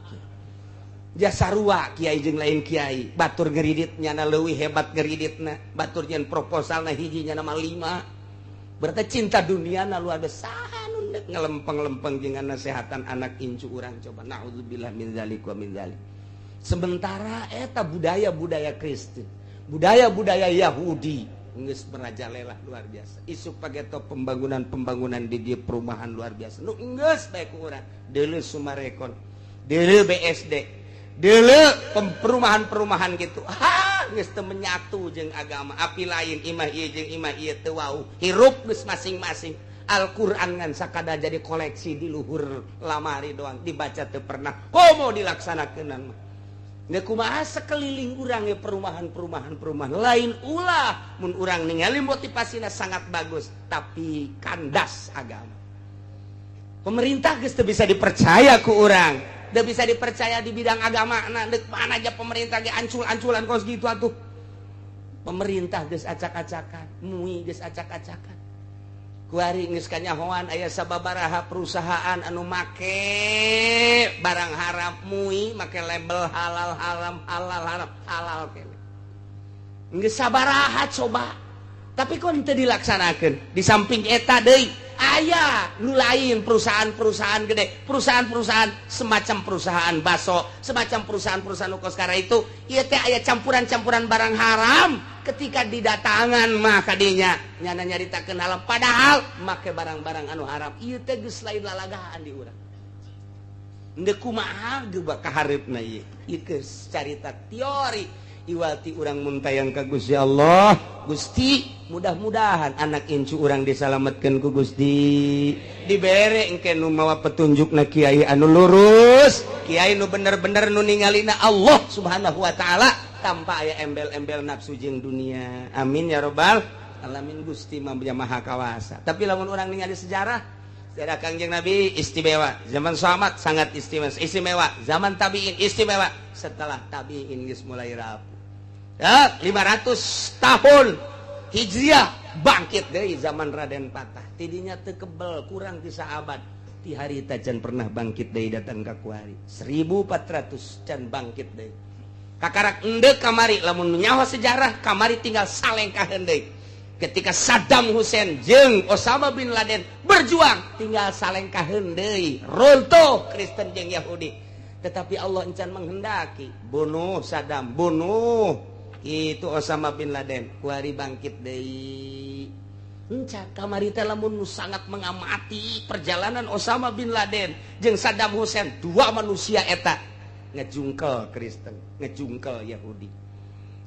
Jasa sarua kiai jeung lain kiai, batur ngeridit nyana leuwih hebat ngeriditna, batur nyen proposalna hiji nyana mah lima. Berarti cinta dunia na luar biasa nu ngelempeng-lempeng jeung nasehatan anak incu urang coba. Naudzubillah min dzalik wa min dzalik. Sementara eta budaya-budaya Kristen, budaya-budaya Yahudi geus merajalela luar biasa. Isuk pageto pembangunan-pembangunan di dieu perumahan luar biasa. Nu geus bae ku urang, deuleu Summarecon, deuleu BSD, deuleu perumahan-perumahan gitu. Ha, geus teu menyatu jeung agama. Api lain imah ieu jeung imah ieu teu wau. Hirup geus masing-masing. Al-Quran ngan sakada jadi koleksi di luhur lamari doang, dibaca teu pernah, komo dilaksanakeun mah. Nggak kumaha sekeliling urang ya perumahan-perumahan perumahan lain ulah mun urang ningali motivasinya sangat bagus, tapi kandas agama. Pemerintah geus teu bisa dipercaya ku urang, teu bisa dipercaya di bidang agama. Nah, deuk mana aja pemerintah ge ancul-anculan kos gitu atuh. Pemerintah geus acak-acakan, MUI geus acak-acakan. Kuari geus kanyahoan aya sababaraha perusahaan anu make barang haram, MUI make label halal, haram, halal, haram, halal kene. Geus sabaraha coba, tapi kok teu dilaksanakeun. Di samping eta deui aya nu lain, perusahaan-perusahaan gede, perusahaan-perusahaan semacam perusahaan baso, semacam perusahaan-perusahaan nu kos itu ieu teh aya campuran-campuran barang haram. Ketika didatangan mah kadinya nyana nyaritakeun halal, padahal make barang-barang anu haram. Ieu teh geus lain lalagaan di urang. Ndek kumaha geus kahareupna ieu? Ieu geus carita teori iwati urang muntayang ka Gusti Allah. Gusti, mudah-mudahan anak incu urang disalametkeun ku Gusti, dibere engke nu mawa petunjuk na kiai anu lurus, kiai nu bener-bener nu ningalina Allah Subhanahu wa Ta'ala tanpa aya embel-embel nafsu jeung dunia. Amin ya robbal alamin. Gusti mah maha kawasa. Tapi lamun urang ningali sejarah, sejarah Kangjeng Nabi istimewa, zaman sahabat sangat istimewa, istimewa zaman tabiin istimewa, setelah tabiin geus mulai rapuh ya, 500 tahun Hijriah bangkit deui zaman Raden Patah. Tidinya teu kebel kurang ti saabad ti harita can pernah bangkit deui datang ka kuari 1400 can bangkit deui. Kakarak endek kamari lamun nyawa sejarah kamari tinggal salengkaheun deui. Ketika Saddam Hussein jeung Osama bin Laden berjuang, tinggal salengkaheun deui, runtuh Kristen jeung Yahudi. Tetapi Allah encan menghendaki. Bunuh Saddam, bunuh itu Osama bin Laden, kuari bangkit deui. Encan kamari teh lamun nu sangat mengamati perjalanan Osama bin Laden jeung Saddam Hussein, dua manusia eta ngejungkel Kristen, ngejungkel Yahudi.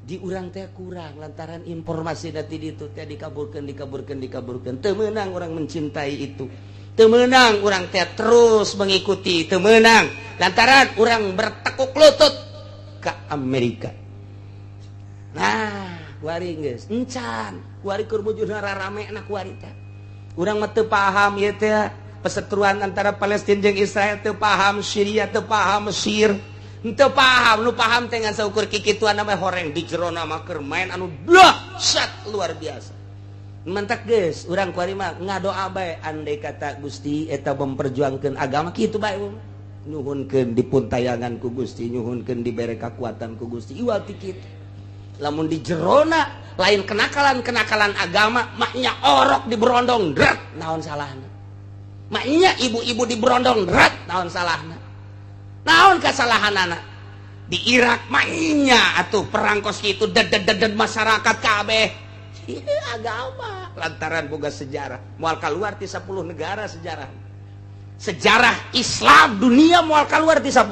Di urang teh kurang lantaran informasi nanti itu teh dikaburkan, dikaburkan, dikaburkan. Teu meunang orang mencintai itu, teu meunang urang teh terus mengikuti, teu meunang lantaran urang bertekuk lutut ke Amerika. Nah, kuari geus encan, kuari keur bujurna rarame na kuari teh. Urang mah teu paham ieu teh perseteruan antara Palestina jeung Israel, teu paham Syria, teu paham Mesir, teu paham. Nu paham teh ngan saukur kikituan nama horeng di jerona mah keur main anu dahsyat luar biasa. Mantak geus urang kuari mah ngadoa bae, andai kata Gusti eta memperjuangkeun agama kitu bae, nyuhunkeun dipuntayangan ku Gusti, nyuhunkeun dibere kakuatan ku Gusti. Iwal ti kitu lamun di jerona lain kenakalan-kenakalan agama, maknya orok diberondong dret, naon salahna? Maknya ibu-ibu diberondong dret, naon salahna? Naon kesalahan anak di Irak? Maknya atuh perang kos kitu ded masyarakat kabeh agama lantaran boga sejarah moal keluar ti 10 negara. Sejarah sejarah Islam dunia moal keluar ti 10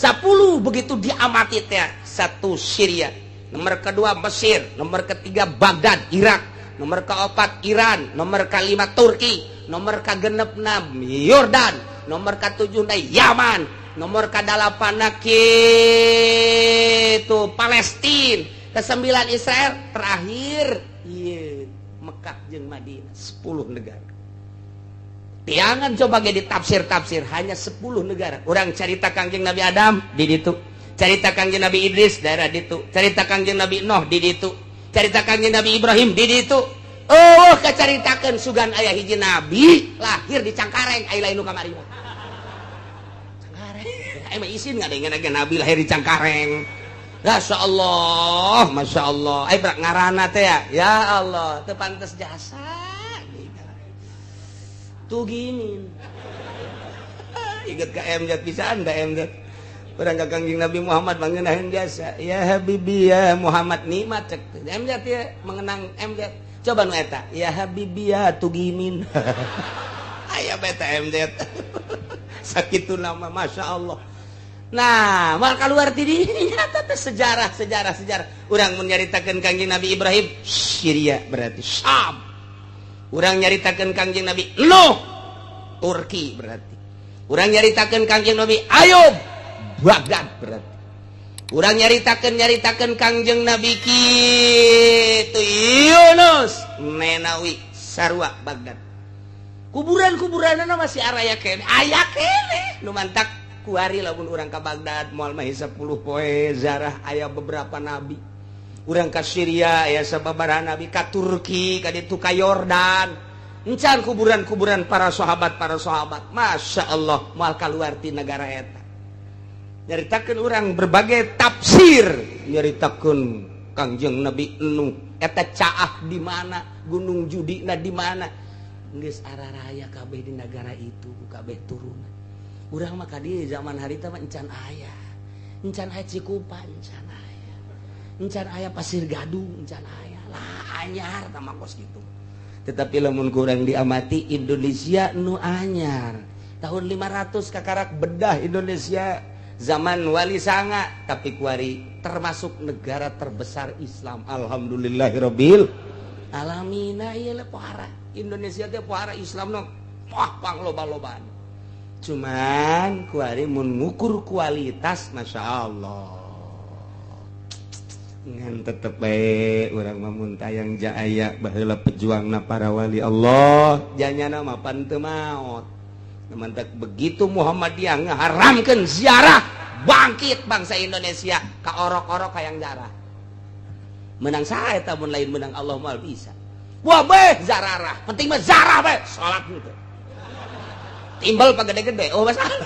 10. Begitu diamati teh, satu Syria, nomor kedua Mesir, nomor ketiga Baghdad Irak, nomor keempat Iran, nomor kelima Turki, nomor kegenep Yordan, nomor ketujuh Yaman, nomor ke-8 itu Palestina, ke-9 Israel, terakhir iya Mekah jeung Madinah. 10 negara tiangan. Coba ge ditafsir-tafsir, hanya 10 negara. Orang cerita Kangjeng Nabi Adam di ditu, cerita Kangjeng Nabi Idris daerah ditu, cerita Kangjeng Nabi Nuh di ditu, cerita Kangjeng Nabi Ibrahim di ditu. Oh, kecaritakeun sugan aya hiji nabi lahir di Cangkareng, aya lain nu kamari mah. Cangkareng. Emang isin nggak dengan nabi lahir di Cangkareng? Masya Allah, Masya Allah. Eh, berak ngarana teh ya. Ya Allah, teu pantes jasa. Tuh gini. Ingat ke MZ bisa anda MZ. Urang ka Kangjeng Nabi Muhammad mengenahin jasa. Ya Habibi ya Muhammad, nikmat cek. MZ ya mengenang MZ. Coba nu eta. Ya Habibi ya Tugimin. Aya beta MZ. Sakitu nama, Masya Allah. Nah, mal keluar ti nyata teh sejarah, sejarah, sejarah. Urang mun nyaritakeun Kangjeng Nabi Ibrahim, Syria berarti Syam. Urang nyaritakeun Kangjeng Nabi Nuh, Turki berarti. Urang nyaritakeun Kangjeng Nabi Ayub, Baghdad berarti. Urang nyaritakeun nyaritakeun Kangjeng Nabi kitu Yunus, Nenawi, sarua Baghdad. Kuburan-kuburanna masih araya keneh, aya keneh. Nu mantak kuari lamun urang ka Baghdad moal mah 10 poe zarah aya beberapa nabi. Urang ka Syria aya sababaraha nabi, ka Turki, ka ditu, ka Yordan. Encan kuburan-kuburan para sahabat, para sahabat. Masya Allah, moal kaluar ti negara eta. Nyaritakeun urang berbagai tafsir, nyaritakeun Kangjeng Nabi Nuh eta caah di mana, Gunung Judina di mana. Geus araraya kabeh di negara itu, kabeh turunan. Urang mah di zaman harita mah encan aya, encan aya Cikupa, encan aya, encan aya Pasir Gadung, encan aya lah anyar tama kos gitu. Tetapi lamun kurang diamati, Indonesia nu anyar tahun 500 kakarak bedah Indonesia zaman Wali Sanga, tapi kuari termasuk negara terbesar Islam. Alhamdulillahirabbil alamin. Ieu pohara Indonesia teh, pohara Islam nu wah pang loba-lobaan. Cuman kuari mun ngukur kualitas, Masya Allah, ngan tetep bae urang mah mun tayang jaya baheula pejuangna para wali Allah janyana mah pan teu maot. Mantak begitu Muhammadiyah ngaharamkeun ziarah, bangkit bangsa Indonesia ka orok-orok hayang jarah. Menang saha eta mun lain menang Allah? Moal bisa. Wah beh zararah, penting mah zarah bae, salat gitu timbal pak gede-gede. Oh, masalah.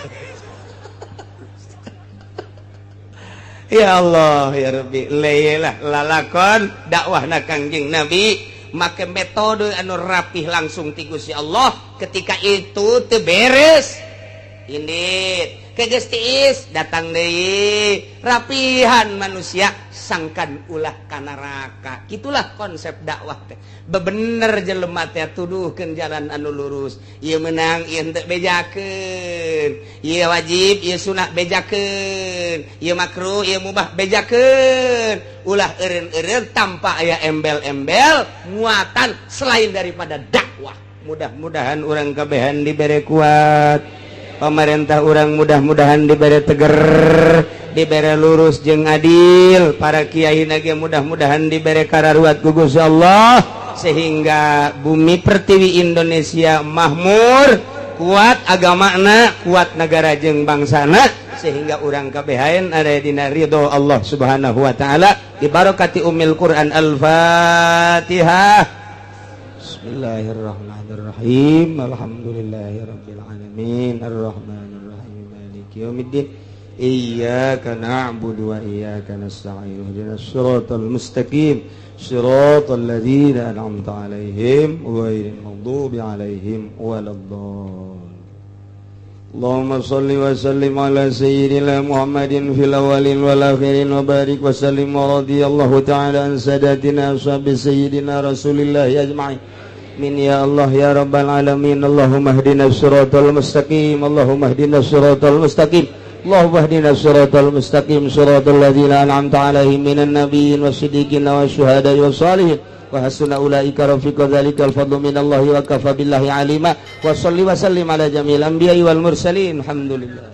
Ya Allah ya Rabbi, lelah lalakon dakwah na Kangjeng Nabi make metode anu rapih langsung ti Gusti Allah. Ketika itu teu beres, Indit ke geus tiis, datang deui, rapihan manusia sangkan ulah ka neraka. Itulah konsep dakwah teh. Bebener jelema teh tuduhkeun jalan anu lurus. Ieu menang, ieu henteu, bejakeun. Ieu wajib, ieu sunah, bejakeun. Ieu makruh, ieu mubah, bejakeun. Ulah eureun-eureun tanpa aya embel-embel muatan selain daripada dakwah. Mudah-mudahan urang kabehan dibere kuat, pemerintah urang mudah-mudahan diberi teger, diberi lurus jeung adil, para kiai nage mudah-mudahan diberi kararuat ku Gusti Allah sehingga bumi pertiwi Indonesia makmur, kuat agamana, kuat negara jeung bangsana, sehingga urang kabehan ada dina ridho Allah Subhanahu wa taala dibarokati Ummil Quran. Al-Fatihah. Bismillahirrahmanirrahim. Alhamdulillahirabbil alamin, arrahmanirrahim, maliki yaumiddin, iyyaka na'budu wa iyyaka nasta'in, ihdinas siratal mustaqim, siratal ladzina an'amta 'alaihim ghairil maghdubi 'alaihim waladdallin. اللهم صل وسلم على سيدنا محمد في الأولين والآخرين وبارك وسلم، ورضي الله تعالى عن ساداتنا أصحاب سيدنا رسول الله أجمعين. آمين يا الله يا رب العالمين. اللهم اهدنا الصراط المستقيم، اللهم اهدنا الصراط المستقيم، اللهم اهدنا الصراط المستقيم، صراط الذين أنعمت عليهم من النبيين والصديقين والشهداء والصالحين، وحسن أولئك رفيقا. ذلك الفضل من الله وكفى بالله عليما. وصل وسلم على جميع الأنبياء والمرسلين. الحمد لله.